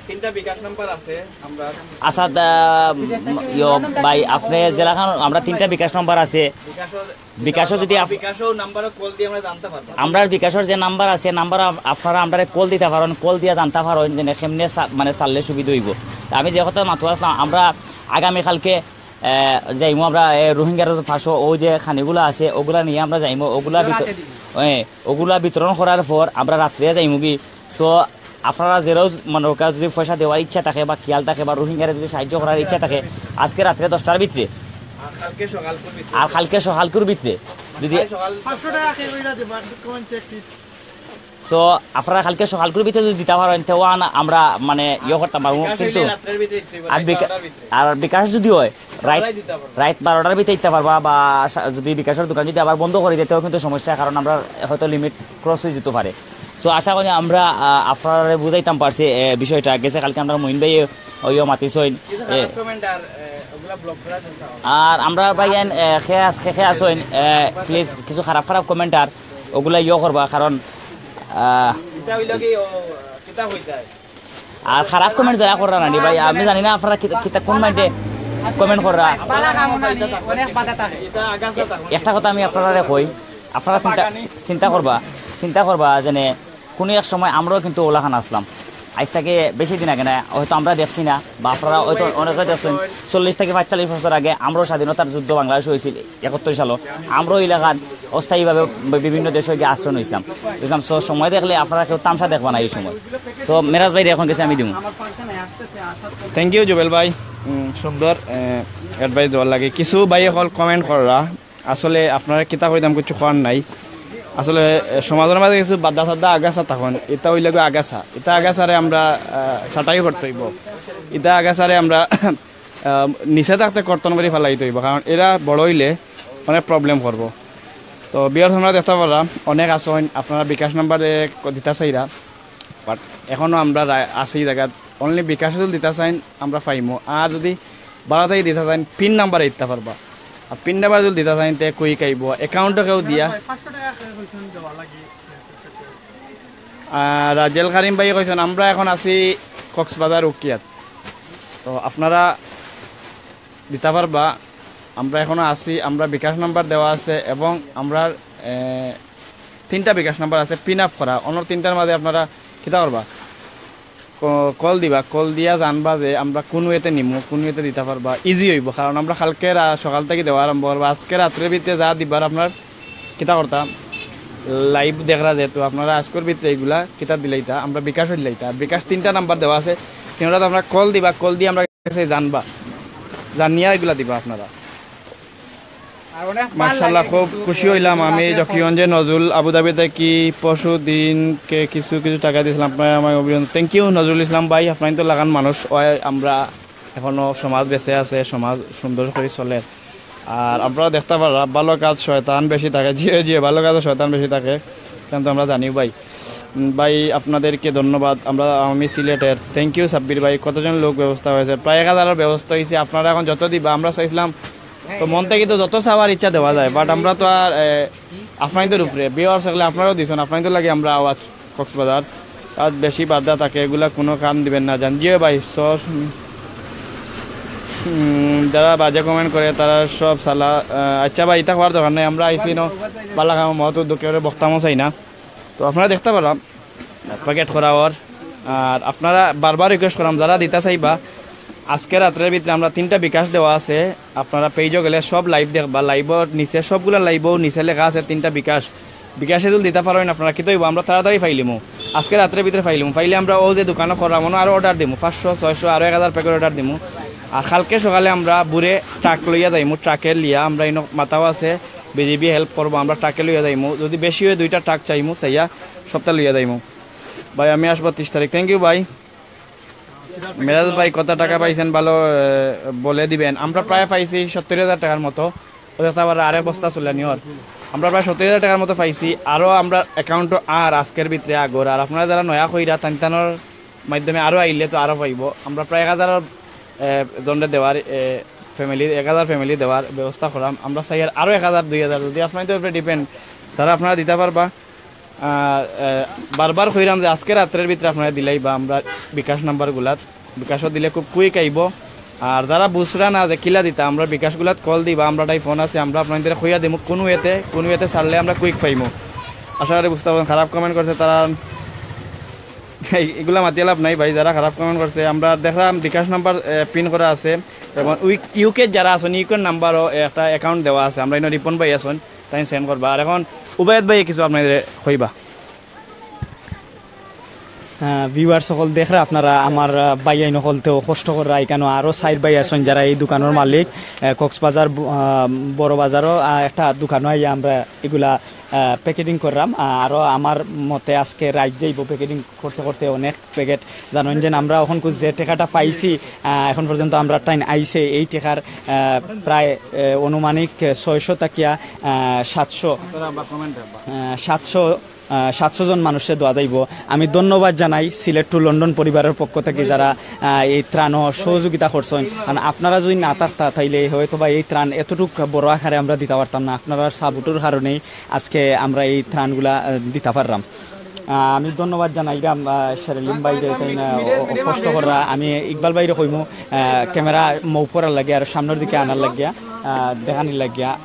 তিনটা বিকাশ নাম্বার আছে, আমরা আসাদ, আহ, ইয়ো ভাই, আপনে যেলাখান, আমরা তিনটা বিকাশ নাম্বার আছে। বিকাশও যদি আপ-, বিকাশও নাম্বারও কল দিয়া আমরা জানতা পারবা। আমরার বিকাশর যে নাম্বার আছে, নাম্বার আপ-, আপনারা আমরারে কল দিতা পারইন, কল দিয়া জানতা পারইন যে কেমনে সা-, মানে ছাড়লে সুবিধা অইবো। তা আমি যে কথা মাততে আসলাম, আমরা আগামীকালকে, আহ, যাইমু আমরা, এ, রোহিঙ্গার পাশো অউ যে খানিগুলা আছে, অগুলা নিয়া আমরা যাইমু, অগুলা বিত-, এ, অগুলা বিতরণ করার পর আমরা রাত্রে যাইমুগি। সো আপনারা যেরাও মনে করইন যদি পয়সা দেওয়ার ইচ্ছা থাকে বা খিয়াল থাকে বা রোহিঙ্গারে যদি সাহায্য করার ইচ্ছা থাকে, আজকে রাত্রে দশটার ভিতরে আর কালকে সকালকুর ভিতরে। আর কালকে সকালকুর ভিতরে যদি সকাল পাঁচশো টাকা কে কইরা দেবো, একটু কমেন্ট চেক দিন। সো আপনারা কালকে সকালকুর ভিতরে যদি দিতা পারইন, তেও আন-, আমরা মানে ইয়ে করতাম পারমু। বিকাশ কিন্তু হইলে রাত্রের ভিতরে দিতে পারবো, আর বিকা-, এগারোটার ভিতরে। আর বিকাশ যদি হয়, রাইত, সকালে দিতে পারবো। রাইত বারোটার ভিতরে দিতা পারবা, বা সা-, যদি বিকাশর দোকান যদি আবার বন্ধ করি দেয়, তেও কিন্তু সমস্যা, কারণ আমরা হয়তো লিমিট ক্রস অইযিতো পারে। সো আশা করি আমরা, আহ, আপনারারে বুঝাইতাম পারছি, এ, বিষয়টা। গেছে কালকে আমরা মঈন ভাই ওইও মাতিছইন, কিছু এ, খারাপ কমেন্ট আর, এ, ওগুলা ব্লক করা যেতে হবে। আর আমরা ভাই এন, এ, খে আস-, খে, খে আছইন, এ, প্লিজ কিছু খারাপ খারাপ কমেন্ট আর ওগুলা ইয়ে করবা, কারণ, আহ, এটা হইলো কি, ও, কিতা হইতায়? আর খারাপ কমেন্ট যারা কররা নানি ভাই, আমি জানি না আপনারা কিতা, কিতা কোন মাইন্ডে কমেন্ট কররা। বালা কাম নানি, অনেক বাধা থাকে। এটা আগাছা থাকে। একটা কথা আমি আপনারারে কই, আপনারা চিন্তা, চিন্তা করবা, চিন্তা করবা যেনে কোনো এক সময় আমরাও কিন্তু ওলাখান আসলাম। আজ থেকে বেশি দিন আগে না, হয়তো আমরা দেখছি না, বা আপনারা হয়তো অনেকে দেখছেন, চল্লিশ থেকে পঁয়তাল্লিশ বছর আগে আমরাও স্বাধীনতার যুদ্ধ বাংলাদেশে হয়েছিল একাত্তর সালো। আমরাও এলাকার অস্থায়ীভাবে বি-, বিভিন্ন দেশে গিয়ে আশ্রয় নিয়েছিলাম। বুঝলাম, সো সময় দেখলে আপনারা কেউ তামশা দেখবা না এই সময়। তো মেরাজ ভাই এখন গেছে আমি দিমু। থ্যাংক ইউ জুবেল ভাই, উম, সুন্দর, এ, অ্যাডভাইস দেওয়ার লাগে। কিছু ভাই অকল কমেন্ট কররা, আসলে আপনারা কিতা কইতাম, কিছু করার নাই। আসলে, এ, সমাজর মাঝে কিছু বাদ্দা সাদ্দা আগাছা তখন, এটা হইলে গো আগাছা। এটা আগাছারে আমরা, আহ, ছাটাই করতে হইব। এটা আগাছারে আমরা, আহ, নিচে থাকতে কর্তন করে ফেলাইতে হইব, কারণ এরা বড় হইলে অনেক প্রবলেম করব। তো ভিউয়ার্স, আমরা দেখতে পারলাম অনেক আছইন, আপনারা বিকাশ নাম্বারে দিতা চাইরা, বাট এখনো আমরা রা-, আছি জাগাত। Only বিকাশে যদি দিতা চাইন, আমরা পাইমু। আর যদি বারো তারিখ দিতা চাইন, পিন নাম্বারে দিতা পারবা। আর পিন নাম্বার যদি দিতা চাইন, তে কুইক আইবো। অ্যাকাউন্টও কেউ দিয়া। আহ, রাজেল করিম ভাই কইছেন, আমরা এখন আছি কক্সবাজার উখিয়াত। তো আপনারা দিতা পারবা, আমরা এখনো আছি, আমরা বিকাশ নাম্বার দেওয়া আছে এবং আমরা, এ, তিনটা বিকাশ নাম্বার আছে পিন আপ করা। অন্য তিনটার মাঝে আপনারা কিতা করবা? ক-, কল দিবা, কল দিয়া জানবা যে আমরা কোন ওয়েতে নিমু, কোন ওয়েতে দিতা পারবা, ইজি অইবো। কারণ আমরা কালকে রা-, সকাল থাকি দেওয়া আরম্ভ করবো। আজকে রাত্রের ভিতরে যা দিবার আপনার কিতা করতাম, লাইভ দেখরা যেহেতু আপনারা আজকের ভিতরে এইগুলা কিতা দিলাইতা, আমরা বিকাশ দিলাইতা। বিকাশ তিনটা নাম্বার দেওয়া আছে, তিনটাতে আপনারা কল দিবা, কল দিয়া আমরা কাছে জানবা, জানিয়া এগুলা দিবা আপনারা। মাশাআল্লাহ, খুব খুশি হইলাম আমি। জকিগঞ্জে নজরুল আবুধাবি থাকি পরশু দিনকে কিছু কিছু টাকা দিয়েছিলাম আপনারা আমায় অভিনন্দন। থ্যাংক ইউ নজরুল ইসলাম ভাই, আপনার তো লাগান মানুষ হয়, আমরা এখনো সমাজ বেঁচে আছে, সমাজ সুন্দর করে চলে। আর আপনারা দেখতে পাররা, ভালো কাজ শয়তান বেশি থাকে। জি, জি, ভালো কাজে শয়তান বেশি থাকে, কিন্তু আমরা জানি ভাই। উম, ভাই, আপনাদেরকে ধন্যবাদ। আমরা, আমি সিলেটের। থ্যাংক ইউ সাব্বির ভাই। কতজন লোক ব্যবস্থা হয়েছে? প্রায় এক হাজারের ব্যবস্থা হয়েছে। আপনারা এখন যত দিবা, আমরা চাইছিলাম তো মন থেকে তো যত চাওয়ার ইচ্ছা দেওয়া যায়, বাট আমরা তো আর, এ, আপনাদের উপরে ভিউয়ার্স থাকলে আপনারাও দিছেন, আপনাদের লাগে আমরা আওয়াজ কক্সবাজার। আর বেশি বাধা থাকে, এগুলা কোনো কাম দিবেন না, জান। জি ভাই, সস, উম, যারা বাজে কমেন্ট করে, তারা সব সালা, আহ, আচ্ছা ভাই, এটা হওয়ার দরকার নাই। আমরা আইছি ন, বালা কাম মত উদ্যোগ করে বক্তামও চাই না। তো আপনারা দেখতে পারলাম, প্যাকেট করা ওর। আর আপনারা বারবার রিকোয়েস্ট করাম, যারা দিতা চাইবা, আজকে রাত্রের ভিতরে আমরা তিনটা বিকাশ দেওয়া আছে, আপনারা পেজও গেলে সব লাইভ দেখবা, লাইভও নিচে, সবগুলা লাইভও নিচে লেখা আছে তিনটা বিকাশ। বিকাশে যদি দিতা পারেন আপনারা, কিতা অইবো, আমরা তাড়াতাড়ি পাইলিমু, আজকে রাত্রের ভিতরে পাইলিমু। পাইলে আমরা ও যে দোকানও করাম, ওনো আরও অর্ডার দিমু, পাঁচশো, ছয়শো, আরও এক হাজার প্যাকেট অর্ডার দিমু। আর কালকে সকালে আমরা বুরে ট্রাক লইয়া যাইমু, ট্রাকের লিয়া আমরা ইনো মাতাও আছে, বিজিবি হেল্প করবো, আমরা ট্রাকে লইয়া যাইমু। যদি বেশি হয় দুইটা ট্রাক চাইমু, চাইয়া সবটা লইয়া যাইমু। ভাই, আমি আসবো তিরিশ তারিখ। থ্যাংক ইউ ভাই। মেরাজ ভাই, কত টাকা পাইছেন ভালো, এ, বলে দিবেন। আমরা প্রায় পাইছি সত্তর হাজার টাকার মতো। ও দেখতে পাররা আরেক বস্তা চুলানি ওর। আমরা প্রায় সত্তর হাজার টাকার মতো পাইছি। আরও আমরা অ্যাকাউন্টও আর আজকের ভিতরে আগর। আর আপনারা যারা নয়া কইরা, তান তানোর মাধ্যমে আরও আইলে তো আরও পাইবো। আমরা প্রায় এক হাজার, এ, জনরে দেওয়ার, এ, ফ্যামিলি, এক হাজার ফ্যামিলি দেওয়ার ব্যবস্থা করাম। আমরা চাই আর আরও এক হাজার, দুই হাজার, যদি আপনাদের উপরে ডিপেন্ড, তারা আপনারা দিতা পারবা। আর, এ, বারবার কইরাম যে আজকে রাত্রের ভিতরে আপনারা দিলাইবা আমরা বিকাশ নাম্বারগুলাত। বিকাশও দিলে খুব কুইক আইবো। আর যারা বুঝরা না যে কিলা দিতা, আমরা বিকাশগুলাত কল দিবা, আমরা তাই ফোন আছে, আমরা আপনাদের কইয়া দিমু কোন ওয়েতে, কোন ওয়েতে ছাড়লে আমরা কুইক পাইমু। আশা করি বুঝতে পারবেন। খারাপ কমেন্ট করছে তারা, এই, এগুলা মাতিয়া লাভ নাই ভাই, যারা খারাপ কমেন্ট করছে। আমরা দেখলাম বিকাশ নাম্বার, এ, পিন করা আছে এবং উইক-, ইউকে যারা আছেন, ইউকের নাম্বারও একটা অ্যাকাউন্ট দেওয়া আছে, আমরা ইনো রিপন ভাই আছেন, তাই সেন্ড করবা। আর এখন উবায়দ ভাই কিছু আপনাদের কইবা। ভিউয়ার সকল দেখরা আপনারা, আমার, আহ, ভাইয়াইন সকলতেও কষ্ট কররা, এখানো আরো চাইর ভাই আছেন যারা এই দোকানর মালিক। আহ, কক্সবাজার ব-, আহ, বড় বাজারও, আহ, একটা দোকানও আইয়া আমরা এগুলা, আহ, প্যাকেটিং করলাম। আহ, আরো আমার মতে আজকে রাইত যাইবো প্যাকেটিং করতে করতে অনেক প্যাকেট। জানেন যে আমরা এখন যে টেকাটা পাইছি, আহ, এখন পর্যন্ত আমরা টাইন আইছে এই টেকার, আহ, প্রায়, আহ, আনুমানিক ছয়শো থাকিয়া, আহ, সাতশো, আহ, সাতশো, আহ, সাতশো জন মানুষরে দেওয়া যাইবো। আমি ধন্যবাদ জানাই সিলেট টু লন্ডন পরিবারের পক্ষ থাকি যারা, আহ, এই ত্রাণ সহযোগিতা করছেন। কারণ আপনারা যদি না থাকতা, তাইলে হয়তো বা এই ত্রাণ এতটুক বড় আকারে আমরা দিতে পারতাম না। আপনারার সাপোর্টের কারণেই আজকে আমরা এই ত্রাণগুলা, আহ, দিতে পারলাম। আহ, আমি ধন্যবাদ জানাইলাম, আহ, শেরেলিম ভাই যে তাই না, অ-, অ-, কষ্ট কররা। আমি ইকবাল ভাইরে কইমু, আহ, ক্যামেরা মুভ করার লাগিয়া আর সামনের দিকে আনার লাগিয়া, আহ, দেখানির লাগিয়া।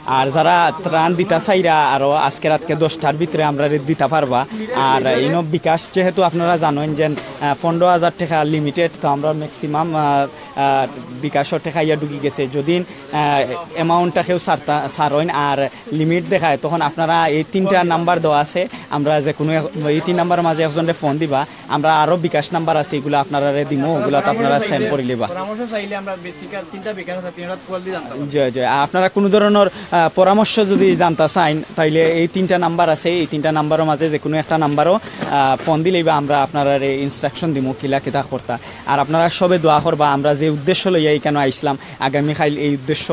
আর যারা ত্রাণ দিতা চাইরা, আরো আজকে রাতকে দশটার ভিতরে আমরারে দিতা পারবা। আর ইনো বিকাশ যেহেতু আপনারা জানেন যে, আহ, পনেরো হাজার টেকা লিমিটেড, তো আমরা ম্যাক্সিমাম, আহ, আহ, বিকাশও টেকা ইয়া ঢুকি গেছে। যদি, আহ, অ্যামাউন্টটা কেউ ছাড়তা-, ছাড়ইন আর লিমিট দেখায়, তখন আপনারা এই তিনটা নাম্বার দেওয়া আছে, আমরা যে কোনো এক-, এই তিন নাম্বারের মাঝে একজনরে ফোন দিবা, আমরা আরো বিকাশ নাম্বার আছে, এগুলা আপনারারে দিমু, ওগুলা তো আপনারা সেন্ড করি লিবা। পরামর্শ চাইলে আমরা বে-, ঠিক আছে, তিনটা বিকাশ আছে, তিনটা কল দিয়ে জানতে পারবো। জি, জি। আর আপনারা কোনো ধরনের আহ, পরামর্শ যদি জানতা চাইন, তাইলে এই তিনটা নাম্বার আছে, এই তিনটা নাম্বারর মাঝে যে কোনো একটা নাম্বারও, আহ, ফোন দিলেই বা আমরা আপনারারে ইনস্ট্রাকশন দিমু কিলা কিতা করতা। আর আপনারা সবে দোয়া করবা, আমরা যে উদ্দেশ্য লইয়া এখানে আইসলাম, আগামীকাল এই উদ্দেশ্য,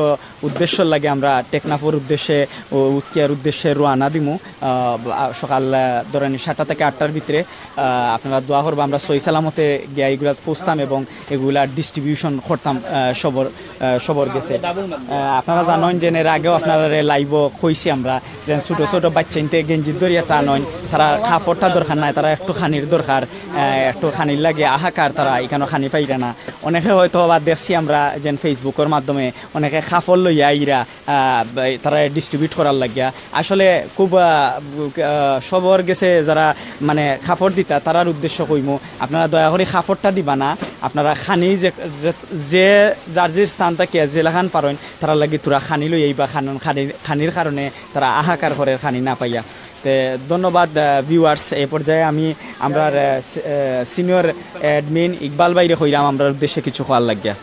উদ্দেশ্যর লাগি আমরা টেকনাফর উদ্দেশ্যে ও উৎকিয়ার উদ্দেশ্যে রওয়ানা দিমু। আহ, সকাল, আহ, ধরেন সাতটা থেকে আটটার ভিতরে, আহ, আপনারা দোয়া করবা, আমরা সহি সালামতে গিয়া এগুলা পৌঁছতাম এবং এগুলা ডিস্ট্রিবিউশন করতাম, আহ, সবর, আহ, সবর গেছে। আহ, আপনারা জানেন যে এর আগেও আপনারারে লাইভও কইছি আমরা, যে ছোট ছোট বাচ্চাইন্তে গেঞ্জির দরিয়া টানইন, তারা কাপড়টা দরকার নাই, তারা একটু খানির দরকার, আহ, একটু খানির লাগে হাহাকার, তারা এখানে খানি পাইরা না। অনেকে হয়তো বা দেখছি আমরা যে ফেসবুকর মাধ্যমে অনেকে কাপড় লইয়া আইরা, আহ, তারা ডিস্ট্রিবিউট করার লাগিয়া। আসলে খুব, আহ, আহ, সবর গেছে যারা মানে কাপড় দিতা, তারার উদ্দেশ্য কইমু, আপনারা দয়া করি কাপড়টা দিবা না, আপনারা খানি যে, যে, যে যার যে স্থান থাকিয়া যেলাখান পারইন, তারার লাগি থুড়া খানি লই আইবা, খান-, খানির, খানির কারণে তারা হাহাকার করের খানি না পাইয়া। তে ধন্যবাদ, আহ, ভিউয়ার্স। এ পর্যায়ে আমি আমরার, আহ, সি-, আহ, সিনিয়র অ্যাডমিন ইকবাল ভাইরে কইরাম আমরার উদ্দেশ্যে কিছু কওয়ার লাগিয়া।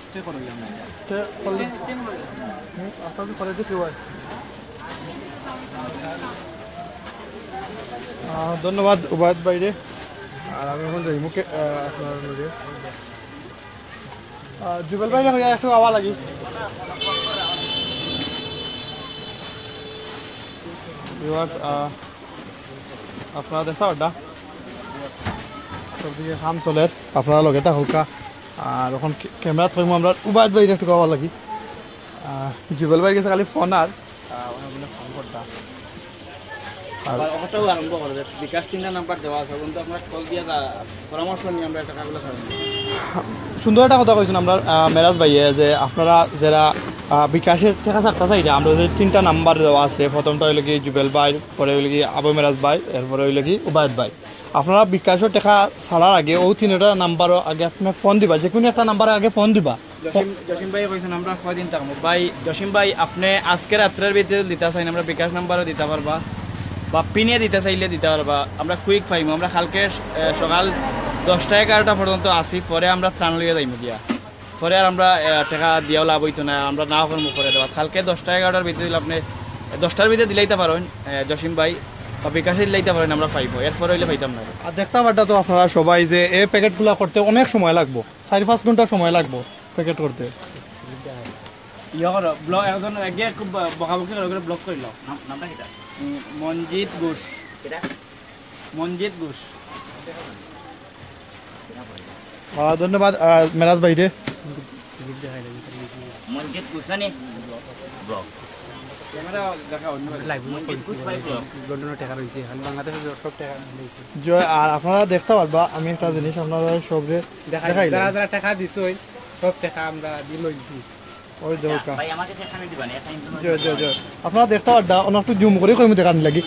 স্টে করলে, হুম, আপনার করে দিতে হয়। আহ, ধন্যবাদ উবায়দ ভাইরে। আর আমি এখন যাই মুখে, আহ, আপনার লগে। আহ, জুবেল ভাইরে কইয়া একটু আওয়া লাগি। ভিউয়ার্স, আহ, আপনারা দেখতা পাররা, সবদিকে কাম চলের, আপনারা লগে থাকউক্কা। আর এখন কে-, ক্যামেরাত কইমু আমরা উবায়দ ভাইরে একটু কওয়া লাগি। আহ, জুবেল ভাইর গেছে খালি ফোন আর, আহ, ওনার ফোন করতা। আর আবার অকটাও আরম্ভ করবে, বিকাশ তিনটা নাম্বার দেওয়া আছে, কিন্তু আপনারা কল দিয়া যা পরামর্শ নিয়ে আমরা টাকাগুলো ছাড়ব। সুন্দর একটা কথা কইছেন আমরা, আহ, মেরাজ ভাইয়ে, যে আপনারা যারা, আহ, বিকাশে টেকা ছাড়তা চাইরা, আমরা যে তিনটা নাম্বার দেওয়া আছে, প্রথমটা অইলো কি জুবেল ভাই, পরে অইলো কি আবু মেরাজ ভাই, এরপরে অইলো কি উবায়দ ভাই। আপনারা বিকাশো টেকা ছাড়ার আগে অউ তিনটা নাম্বারো আগে আপনে ফোন দিবা, যে কোনো একটা নাম্বারে আগে ফোন দিবা। জসিম, জসিম ভাই কইছেন আমরা কয়দিন থাকমু। ভাই, জসিম ভাই, আপনে আজকে রাত্রের ভিতরে দিতা চাইন, আমরা বিকাশ নাম্বারও দিতা পারবা, বা পিনে দিতা চাইলে দিতা পারবা। আমরা কুইক পাইমু, আমরা কালকে, এ, সকাল দশটা এগারোটা পর্যন্ত আছি, পরে আমরা ত্রাণ লইয়া যাইমু গিয়া। পরে আর আমরা, এ, টেকা দিয়াও লাভ অইতো না, আমরা না করমু পরে দেওয়া। কালকে দশটা এগারোটার ভিতরে দিলে আপনে, এ, দশটার ভিতরে দিলাইতা পারইন, এ, জসিম ভাই, বা বিকাশে দিলাইতা পারইন, আমরা পাইমু, এরপরে অইলে পাইতাম না। আর দেখতা পাররা তো আপনারা সবাই যে এই প্যাকেটগুলা করতে অনেক সময় লাগবো, চাইর পাঁচ ঘন্টা সময় লাগবো প্যাকেট করতে। ইয়ে করো, ব্লক, একজন আগে খুব ব-, বকাবকি করে, ওগুলো ব্লক করে লও। নাম, নামটা কিতা? উম, মঞ্জিত ঘোষ। কিতা? মঞ্জিত ঘোষ। আহ, ধন্যবাদ, আহ, মেরাজ ভাইরে। মঞ্জিত ঘোষ না নি? ব্লক। ক্যামেরা দেখা অন্য। মঞ্জিত ঘোষ ভাই ব্লক। লন্ডনের টাকা রয়েছে, এখন বাংলাদেশের সব টাকা রয়েছে। জয়, আর আপনারা দেখতা পারবা, আমি একটা জিনিস আপনারা সবরে দেখা, দেখাইলাম। যারা যারা টাকা দিছইন, সব টাকা আমরা দিয়ে লইছি। ওই যে ওটা। ভাই, আমার কাছে এখানে দিবা না, এখানে জয়, জয়, জয়। আপনারা দেখতা পাররা, অনেক একটু জুম করি কইমু দেখানি লাগি।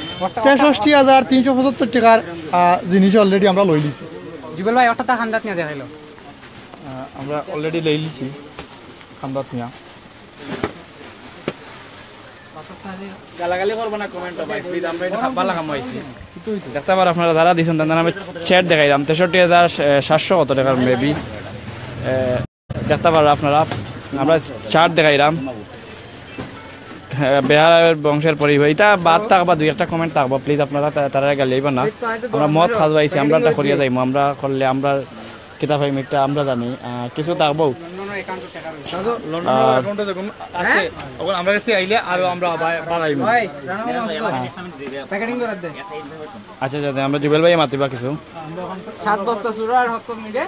তেষট্টি হাজার তিনশো পঁচাত্তর টাকার, আহ, জিনিস already আমরা লই লিছি। জুবেল ভাই, ওটা তো হান্ডাত নিয়ে দেখাইলো। আহ, আমরা already লই লিছি হান্ডাত নিয়া। গালাগালি করবা না কমেন্টো ভাই, প্লিজ, আমরা এটা ভালা কাম আইছি। দেখতা পাররা আপনারা যারা দিছইন, তারা আমি চ্যাট দেখাইলাম, তেষট্টি হাজার সাতশো কত টাকার মেবি। দেখতা পাররা আপনারা, আমরা চ্যাট দেখাইলাম। হ্যাঁ, বেহারা বংশের পরিবার, ইতা বাদ থাকবা, দুই একটা কমেন্ট থাকবো, প্লিজ আপনারা তা-, তারা গালি আইবা না। আমরা মদ খাজ পাইছি, আমরা এটা করিয়া যাইমু, আমরা করলে আমরা কিতা পাইমু, একটা আমরা জানি, আহ, কিছু থাকবো। লন্ডনের অ্যাকাউন্টে দেখুন আছে, ওখানে আমরা কাছে আইলে আরো আমরা বা-, বাড়াইমু। প্যাকেটিং করে দে। আচ্ছা, আচ্ছা, আমরা জুবেল ভাই মাতিবা কিছু। সাত বস্তা চুরা আর হক্কত মিলে।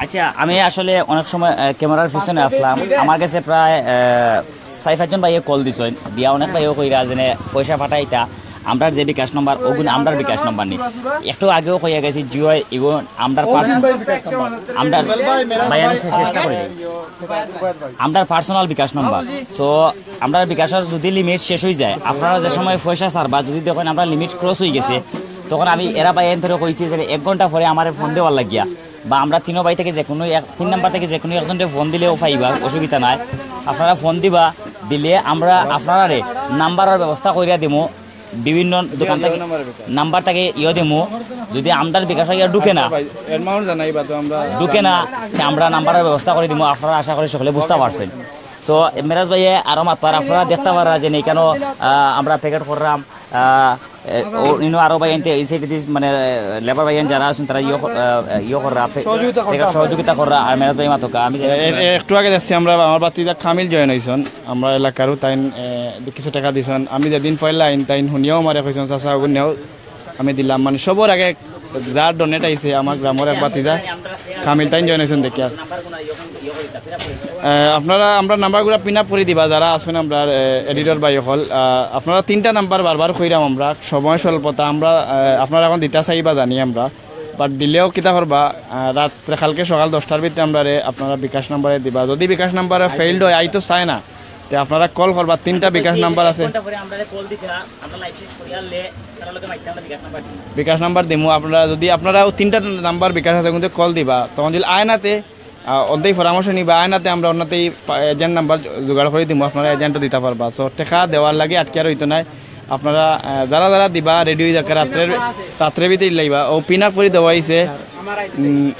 আচ্ছা, আমি আসলে অনেক সময়, আহ, ক্যামেরার পিছনে আসলাম, আমার কাছে প্রায়, আহ, চাইর পাঁচজন ভাইয়ে কল দিছইন, দিয়া অনেক ভাইও কইরা যেনে পয়সা পাঠাইতা, আমরার যে বিকাশ নম্বর, ওগুন আমরার বিকাশ নম্বর নি। একটু আগেও কইয়া গেছি, জিও, ইগো আমরার পার্স-, আমরার ভাই, আমি শেষ চেষ্টা করি। আমরার পার্সোনাল বিকাশ নম্বর। So, আমরার বিকাশর যদি লিমিট শেষ অই যায়, আপনারা যে সময় পয়সা ছাড়বা, যদি দেখইন আমরার লিমিট ক্রস অই গেছে, তখন আমি এরা ভাই এন ধরে কইছি যে এক ঘন্টা পরে আমারে ফোন দেওয়ার লাগিয়া। বা আমরা তিনো ভাই থেকে যে কোনো এক, তিন নাম্বার থেকে যে কোনো একজনরে ফোন দিলেও পাইবা, অসুবিধা নাই। আপনারা ফোন দিবা, দিলে আমরা আপনারারে নাম্বারর ব্যবস্থা করিয়া দিমু। বিভিন্ন দোকান থেকে নাম্বার থেকে ইয়ে দিমু। যদি আমরার বিকাশ ইয়া ঢুকে না, অ্যামাউন্ট জানাইবা তো আমরা ঢুকে না, তে আমরা নাম্বারের ব্যবস্থা করে দিমু। আপনারা আশা করি সকলে বুঝতে পারছেন। তো মেরাজ ভাইয়ে আরো মাতবার, আপনারা দেখতে পারা যে এখানে আমরা প্যাকেট করলাম। আহ, এ, ও, ইনো আরো ভাই আনতে এই সাইডে দিস, মানে, লেবার ভাই আন যারা আছেন, তারা ইয়ে কর-, আহ, ইয়ে কররা, আপে-, সহযোগিতা কররা। এরা সহযোগিতা কররা, আর মেরাজ ভাই মাতকা, আমি জানি এ, এ, একটু আগে দেখছি আমরা, আমার ভাতিজা কামিল জয়েন হইছন, আমরা এলাকারও তাইন, এ, কিছু টাকা দিছন। আমি যেদিন পয়লা আইন, তাইন হুনিয়াও আমারে কইছন, "চাচা, ওগুন নেও।" আমি দিলাম, মানে, সবর আগে যার ডোনেট আইছে, আমার গ্রামের এক ভাতিজা কামিল তাইন জয়েন হইছন দেখিয়া। আহ, আপনারা, আমরা নাম্বারগুলা পিন আপ করি দিবা, যারা আছেন আমরা, আহ, এডিটর ভাই অকল। আহ, আপনারা তিনটা নাম্বার বারবার কইরাম আমরা, সময় স্বল্পতা, আমরা, আহ, আপনারা এখন দিতা চাইবা জানি আমরা, বাট দিলেও কিতা করবা, আহ, রাত্রে কালকে সকাল দশটার ভিতরে আমরারে আপনারা বিকাশ নাম্বারে দিবা। যদি বিকাশ নাম্বারে ফেইলড হয়, আইতো চায় না, তে আপনারা কল করবা, তিনটা বিকাশ নাম্বার আছে। বিকাশ নাম্বার দিমু, আপনারা যদি, আপনারাও তিনটা নাম্বার বিকাশ আছে, কিন্তু কল দিবা, তখন যদি আয় নাতে, আহ, অন্তেই পরামর্শ নিবা, আয় নাতে আমরা অন্যতেই পা-, এজেন্ট নাম্বার জো-, জোগাড় করি দিমু, আপনারা এজেন্টও দিতা পারবা। So, টেকা দেওয়ার লাগি আটকে আর হইতো নাই। আপনারা, আহ, যারা যারা দিবা, রেডি হয়ে যাকে, রাত্রের, রাত্রের ভিতরে লাইবা। ও পিন আপ করি দেওয়া হইছে। উম,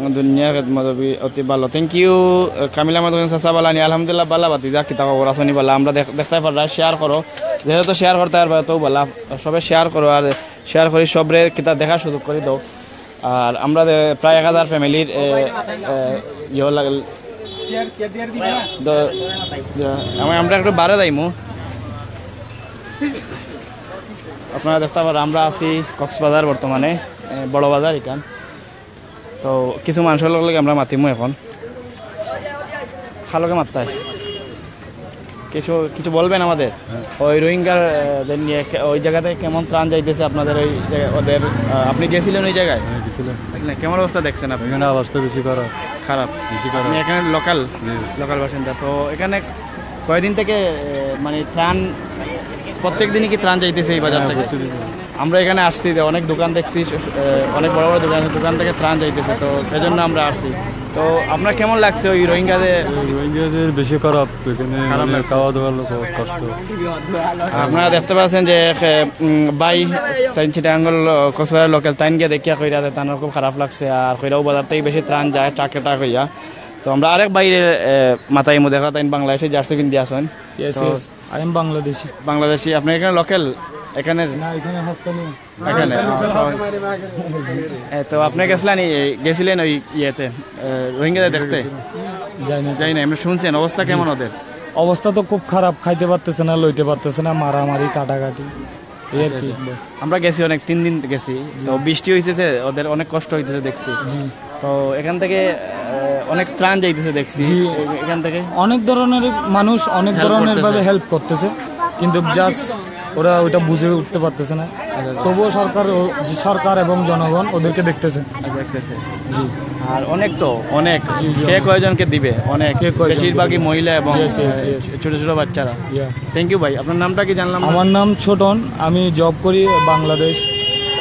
দুনিয়া খেদমত হবি, অতি ভালো। Thank you, আহ, কামিল আহমদ হোসেন চাচা বালানি। আলহামদুলিল্লাহ, বালা ভাতিজা, কিতা খবর আছনি বালা? আমরা দেখ-, দেখতে পাররা, শেয়ার করো। যেহেতু শেয়ার করতে পারবা, তো বালা, সবে শেয়ার করো, আর শেয়ার করি সবরে কিতা দেখার সুযোগ করি দাও। আর আমরা যে প্রায় এক হাজার ফ্যামিলির, এ, এ, ইয়ে লাগল, দ-, দ-, আমি, আমরা একটু বারে যাইমু। আপনারা দেখতে পাররা, আমরা আছি কক্সবাজার বর্তমানে, এ, বড় বাজার এখান। তো কিছু মানুষের লগে আমরা মাতিমু এখন। খালকে মাত্তায়। কিছু, কিছু বলবেন আমাদের? হ্যাঁ। ওই রোহিঙ্গার, আহ, দের নিয়ে কে-, ওই জায়গাতে কেমন ত্রাণ যাইতেছে আপনাদের ওই জায়গা-, ওদের, আহ, আপনি গেছিলেন ওই জায়গায়? হ্যাঁ, গেছিলাম। না, কেমন অবস্থা দেখছেন আপনি? এখানে অবস্থা বেশি খারাপ। খারাপ? বেশি খারাপ। আপনি এখানে লোকাল? জি। লোকাল বাসিন্দা। তো এখানে কয়দিন থেকে, আহ, মানে ত্রাণ, প্রত্যেক দিনই কি ত্রাণ যাইতেছে এই বাজার হ্যাঁ, থেকে? প্রত্যেক দিন। আমরা এখানে আসছি যে অনেক দোকান দেখছি, স-, স-, আহ, অনেক বড় বড় দোকান, দোকান থেকে ত্রাণ যাইতেছে, তো এজন্য আমরা আসছি। তো আপনার কেমন লাগছে ওই রোহিঙ্গাদের? এই রোহিঙ্গাদের বেশি খারাপ এখানে, খারাপ মানে লাগছে। খাওয়া দাওয়ার লোক কষ্ট। আপনারা দেখতে পাচ্ছেন যে এক, উম, ভাই সাইন চিটাঙ্গল, কক্সবাজার লোকাল, তাইন গিয়া দেখিয়া কইরা যে তানোর খুব খারাপ লাগছে, আর কইরাও বাজার থেকে বেশি ত্রাণ যায় ট্রাকে ট্রাক হইয়া। তো আমরা আরেক ভাইরে, এ, মাতাইমু, দেখরা তাইন বাংলাদেশি জার্সি পিন্দি আছেন। Yes, তো yes. I am Bangladeshi. Bangladeshi, আপনি এখানে লোকাল? এখানে? না, এখানে হস্তানি। এখানে? এ, তো আপনি গেছিলেন, এই, গেছিলেন ওই ইয়েতে, এ, রোহিঙ্গাদের দেখতে? যাই না। যাই না, আপনি শুনছেন অবস্থা কেমন ওদের? অবস্থা তো খুব খারাপ, খাইতে পারতেছে না, লইতে পারতেছে না, মারামারি, কাটাকাটি, এই আর কি, আচ্ছা, আচ্ছা। বাস। আমরা গেছি অনেক, তিন দিন গেছি, তো বৃষ্টি হইছে যে ওদের অনেক কষ্ট হইতেছে দেখছি। জি। তো এখান থেকে, আহ, অনেক ত্রাণ যাইতেছে দেখছি। জি। এ-, এখান থেকে অনেক ধরনের মানুষ অনেক help ধরনের করতেছে। ভাবে হেল্প করতেছে, কিন্তু জাস্ট ওরা ওইটা বুঝে উঠতে পারতেছে না। আচ্ছা, আচ্ছা। তবুও সরকার ও-, সরকার এবং জনগণ ওদেরকে দেখতেছে। আচ্ছা, দেখতেছে। জি। আর অনেক তো, অনেক। জি, জি, কে অনেক। কয়জনকে দিবে? অনেক। কে কয়জনকে বেশিরভাগই দিবে? মহিলা এবং, Yes, yes, আহ, yes. ছোট ছোট বাচ্চারা। ইয়া। Thank you ভাই। আপনার নামটা কি জানলাম না? আমার নাম ছোটন, আমি জব করি বাংলাদেশ,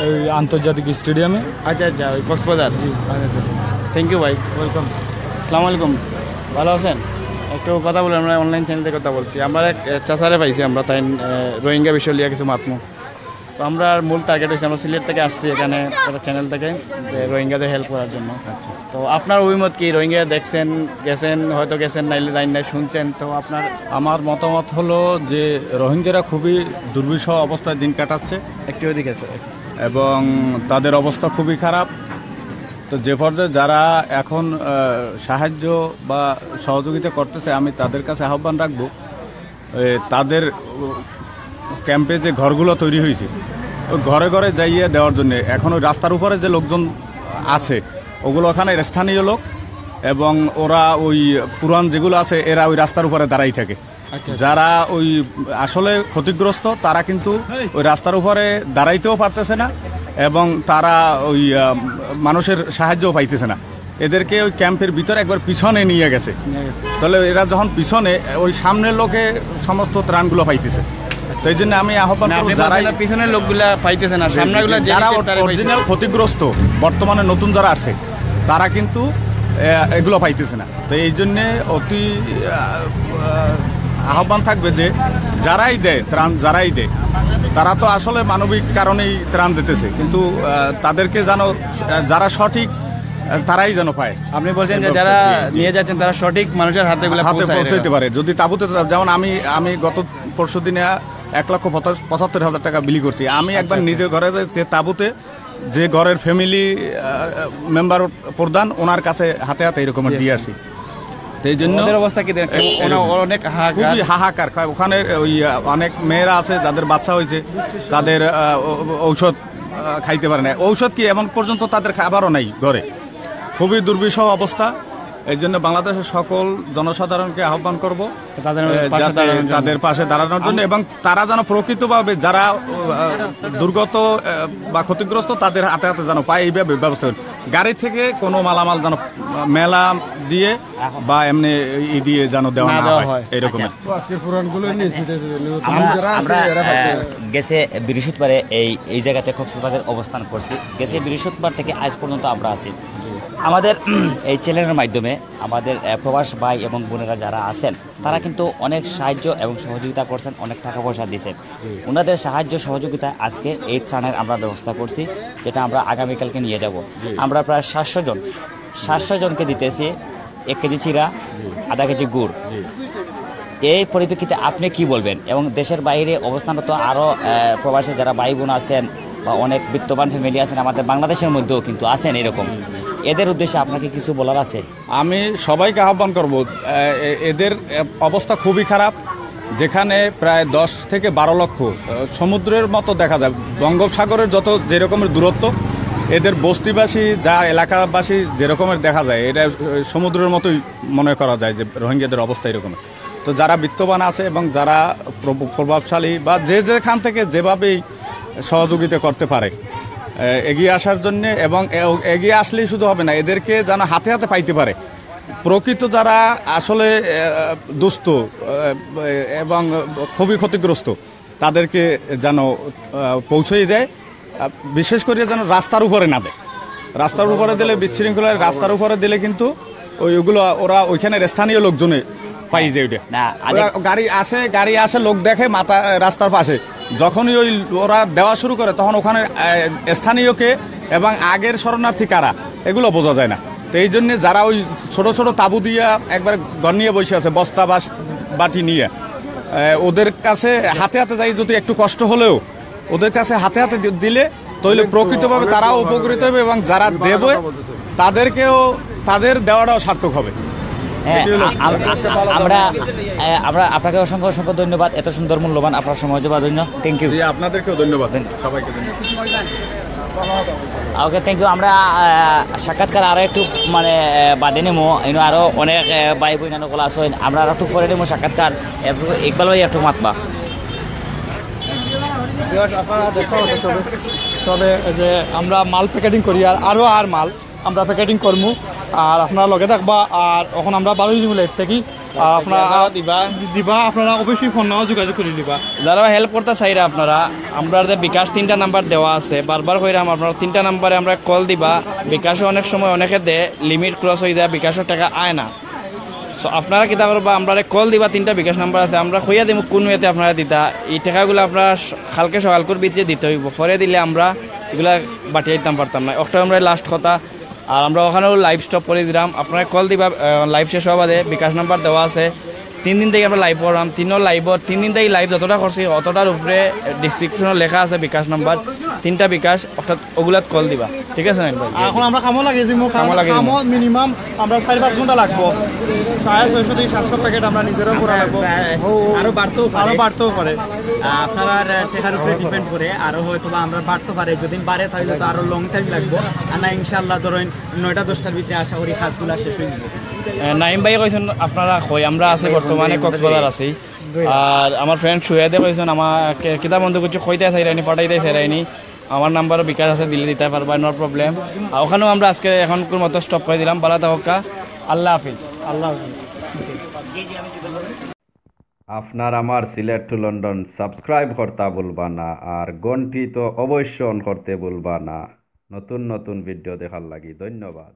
এই আন্তর্জাতিক স্টেডিয়ামে। আচ্ছা, আচ্ছা, ওই কক্সবাজার। জি। আচ্ছা, আচ্ছা। Thank you ভাই। Welcome। আসসালামু আলাইকুম। ভালো আছেন? একটু কথা বলি, আমরা অনলাইন চ্যানেল থেকে কথা বলছি। আমরা এক, এ, চাচারে পাইছি আমরা, তাইন, এ, রোহিঙ্গা বিষয় লিয়া কিছু মাতমু। তো আমরার মূল টার্গেট হইছে, আমরা সিলেট থেকে আসছি এখানে, একটা চ্যানেল থেকে, যে রোহিঙ্গাদের হেল্প করার জন্য। আচ্ছা। তো আপনার অভিমত কি? রোহিঙ্গা দেখছেন, গেছেন, হয়তো গেছেন, নাইলে জানেন না, শুনছেন, তো আপনার আমার মতামত হলো যে রোহিঙ্গারা খুবই দুর্বিষহ অবস্থায় দিন কাটাচ্ছে। একটু ওদিকে আছে। এবং তাদের অবস্থা খুবই খারাপ। তো যে পর্যায়ে যারা এখন, আহ, সাহায্য বা সহযোগিতা করতেছে, আমি তাদের কাছে আহ্বান রাখবো, এ, তাদের, ও, ক্যাম্পে যে ঘরগুলো তৈরি হয়েছে, ওই ঘরে ঘরে যাইয়ে দেওয়ার জন্য। এখন ওই রাস্তার উপরে যে লোকজন আছে, ওগুলো ওখানে স্থানীয় লোক, এবং ওরা ওই পুরান যেগুলো আছে, এরা ওই রাস্তার উপরে দাঁড়াই থাকে। আচ্ছা। যারা ওই আসলে ক্ষতিগ্রস্ত, তারা কিন্তু ওই রাস্তার উপরে দাঁড়াইতেও পারতেছে না, এবং তারা ওই, আহ, মানুষের সাহায্যও পাইতেছে না। এদেরকে ওই ক্যাম্পের ভিতরে একবার পিছনে নিয়ে গেছে। নিয়ে গেছে। তাহলে এরা যখন পিছনে, ওই সামনের লোকে সমস্ত ত্রাণগুলো পাইতেছে। তো এই জন্য আমি আহ্বান না, করবো, আপনি যারাই বলছেন না, পিছনের লোকগুলা পাইতেছে না, জি, জি, সামনেগুলা জি, যে যারা দিকে তারা পাইছে। অরিজিনাল ক্ষতিগ্রস্ত, বর্তমানে নতুন যারা আসছে, তারা কিন্তু, এ, এগুলো পাইতেছে না। তো এই জন্যে অতি, আহ, আহ, আহ্বান থাকবে যে যারাই দেয় ত্রাণ, যারাই দেয়, তারা তো আসলে মানবিক কারণেই ত্রাণ দিতেছে, কিন্তু আহ, তাদেরকে যেন আহ, যারা সঠিক আহ, তারাই যেন পায়। আপনি বলছেন যে যারা নিয়ে যাচ্ছেন তারা সঠিক মানুষের হাতে এগুলো হাতে পৌঁছাইতে পারে। যদি তাবুতে, যেমন আমি আমি গত পরশু দিনে এক লক্ষ পঁচাত্তর হাজার টাকা বিলি করছি। আমি একবার নিজে ঘরে যে তাবুতে, যে ঘরের ফ্যামিলি মেম্বার প্রধান, ওনার কাছে হাতে হাতে এরকম দিয়ে আসি। তো এই জন্য অবস্থা কি দেখেন? অনেক হাহাকার। খুবই হাহাকার। ওখানে ওই অনেক মেয়েরা আছে যাদের বাচ্চা হয়েছে, তাদের ঔষধ খাইতে পারে না। ঔষধ কি, এমন পর্যন্ত তাদের খাবারও নাই ঘরে। খুবই দুর্বিষহ অবস্থা। এই জন্য বাংলাদেশের সকল জনসাধারণকে আহ্বান করব যাতে তাদের পাশে দাঁড়ানোর জন্য, এবং তারা যেন প্রকৃতভাবে যারা দুর্গত বা ক্ষতিগ্রস্ত, তাদের হাতে হাতে যেন পায় এইভাবে ব্যবস্থা করি। গাড়ি থেকে কোনো মালামাল যেন মেলা দিয়ে বা এমনি ই দিয়ে যেন দেওয়া না হয় এরকম। আচ্ছা। গেছে বৃহস্পতিবারে এই এই জায়গাতে কক্সবাজার অবস্থান করছি। গেছে বৃহস্পতিবার থেকে আজ পর্যন্ত আমরা আছি। আমাদের এই চ্যানেলের মাধ্যমে আমাদের প্রবাস ভাই এবং বোনেরা যারা আছেন, তারা কিন্তু অনেক সাহায্য এবং সহযোগিতা করছেন, অনেক টাকা পয়সা দিচ্ছেন। ওনাদের সাহায্য সহযোগিতায় আজকে এই ত্রাণের আমরা ব্যবস্থা করছি, যেটা আমরা আগামীকালকে নিয়ে যাব। আমরা প্রায় সাতশো জন সাতশো জনকে দিতেছি এক কেজি চিরা, আধা কেজি গুড়। এই পরিপ্রেক্ষিতে আপনি কি বলবেন? এবং দেশের বাইরে অবস্থানরত আরও প্রবাসী যারা ভাই বোন আছেন বা অনেক বিত্তবান ফ্যামিলি আছেন আমাদের বাংলাদেশের মধ্যেও কিন্তু আছেন এরকম, এদের উদ্দেশ্যে আপনার কি কিছু বলার আছে? আমি সবাইকে আহ্বান করব, এদের অবস্থা খুবই খারাপ, যেখানে প্রায় দশ থেকে বারো লক্ষ, সমুদ্রের মতো দেখা যায়। বঙ্গোপসাগরের যত যেরকমের দূরত্ব, এদের বস্তিবাসী যা এলাকাবাসী যেরকমের দেখা যায়, এটা সমুদ্রের মতোই মনে করা যায় যে রোহিঙ্গাদের অবস্থা এরকম। তো যারা বিত্তবান আছে এবং যারা প্রভাবশালী বা যে যেখান থেকে যেভাবেই সহযোগিতা করতে পারে এগিয়ে আসার জন্য, এবং এগিয়ে আসলেই শুধু হবে না, এদেরকে যেন হাতে হাতে পাইতে পারে। প্রকৃত যারা আসলে দুস্থ এবং খুবই ক্ষতিগ্রস্ত, তাদেরকে যেন পৌঁছেই দেয়। বিশেষ করে যেন রাস্তার উপরে না দেয়। রাস্তার উপরে দিলে বিশৃঙ্খলা, রাস্তার উপরে দিলে কিন্তু ওই ওগুলো ওরা ওইখানের স্থানীয় লোকজনে পাই যায় ওইটা। গাড়ি আসে, গাড়ি আসে, লোক দেখে মাথা রাস্তার পাশে, যখনই ওই ওরা দেওয়া শুরু করে তখন ওখানে স্থানীয়কে এবং আগের শরণার্থী কারা এগুলো বোঝা যায় না। তো এই জন্য যারা ওই ছোট ছোট তাঁবু দিয়া একবার ঘর নিয়ে বসে আছে, বস্তা বা বাটি নিয়ে, ওদের কাছে হাতে হাতে যাই, যদি একটু কষ্ট হলেও ওদের কাছে হাতে হাতে দিলে তাহলে প্রকৃতভাবে তারাও উপকৃত হবে এবং যারা দেবে তাদেরকেও, তাদের দেওয়াটাও সার্থক হবে। হ্যাঁ, আমরা আমরা আপনাকে অসংখ্য অসংখ্য ধন্যবাদ এত সুন্দর মূল্যবান আপনার সময় দেওয়ার জন্য। Thank you. আপনাদেরকেও ধন্যবাদ। সবাইকে ধন্যবাদ। Okay, thank you. আমরা সাক্ষাৎকার আরো একটু মানে বাদে নেবো, এনে আরো অনেক ভাই বোন কলা আছে, আমরা আরো একটু পরে নেবো সাক্ষাৎকার। ইকবাল ভাই একটু মাতবা। তবে যে আমরা মাল প্যাকেটিং করি, আর আরো আর মাল আমরা প্যাকেটিং করমু, আর আপনারা লগে থাকবা। আর এখন আমরা বারোই জুলাই থাকি, আর আপনারা দিবা দিবা আপনারা অবশ্যই ফোন যোগাযোগ করে দিবা। যারা হেল্প করতে চাইরা আপনারা, আমরা যে বিকাশ তিনটা নাম্বার দেওয়া আছে, বারবার কইরাম আপনারা তিনটা নাম্বারে আমরা কল দিবা। বিকাশে অনেক সময় অনেকে দে, লিমিট ক্রস হয়ে যায়, বিকাশের টাকা আয় না। সো আপনারা কিতা করবা, আমরা কল দিবা, তিনটা বিকাশ নাম্বার আছে, আমরা কইয়া দিমু কোন ওয়েতে আপনারা দিতা। এই টাকাগুলো আপনারা কালকে সকালকুর ভিতরে দিতে হইব, পরে দিলে আমরা এগুলা বাটিয়ে দিতাম পারতাম না। অক্টোবর লাস্ট কথা, আর আমরা ওখানেও লাইভ স্টপ করে দিলাম। আপনারা কল দিবা, লাইভ শেষ হওয়া বাদে বিকাশ নাম্বার দেওয়া আছে। তিন দিন থেকে আমরা লাইভ করলাম, তিনও লাইভর তিন দিন থেকে লাইভ যতটা করছি অতটার উপরে ডিসক্রিপশনে লেখা আছে বিকাশ নাম্বার, তিনটা বিকাশ, অর্থাৎ ওগুলাত কল দিবা, ঠিক আছে নাইন ভাই? এখন আমরা কামো লাগি যাইমু, কামো লাগি যাইমু। মিনিমাম আমরা চার পাঁচ ঘন্টা লাগবো, সাড়ে ছয়শো থেকে সাতশো প্যাকেট আমরা নিজেরাও করা লাগবো। আরো বাড়তেও পারে। আরো বাড়তেও পারে। আপনারা টেকার উপরে ডিপেন্ড করে আরো হয়তো বা আমরা বাড়তে পারে, যদি বাড়ে তাহলে তো আরো লং টাইম লাগবো। আর না, ইনশাআল্লাহ ধরেন নয়টা দশটার ভিতরে আশা করি কাজগুলা শেষ হয়ে যাবে। নাইম ভাই কইছেন আপনারা কই, আমরা আছি বর্তমানে কক্সবাজার আছি। আর আমার ফ্রেন্ড সুয়েদে কইছেন আমার কিতা বন্ধু কিছু কইতে চাইরানি, পাঠাইতে চাইরানি। আমার নাম্বারও বিকাশ আছে, দিলে দিতে পারবা, নো প্রবলেম। আর ওখানেও আমরা আজকে এখন মতো স্টপ করে দিলাম। ভালো থাকো, আল্লাহ হাফিজ। আল্লাহ হাফিজ। আপনার আমার সিলেট টু লন্ডন সাবস্ক্রাইব করতা ভুলবা না, আর ঘন্টি তো অবশ্য অন করতে ভুলবা না, নতুন নতুন ভিডিও দেখার লাগি। ধন্যবাদ।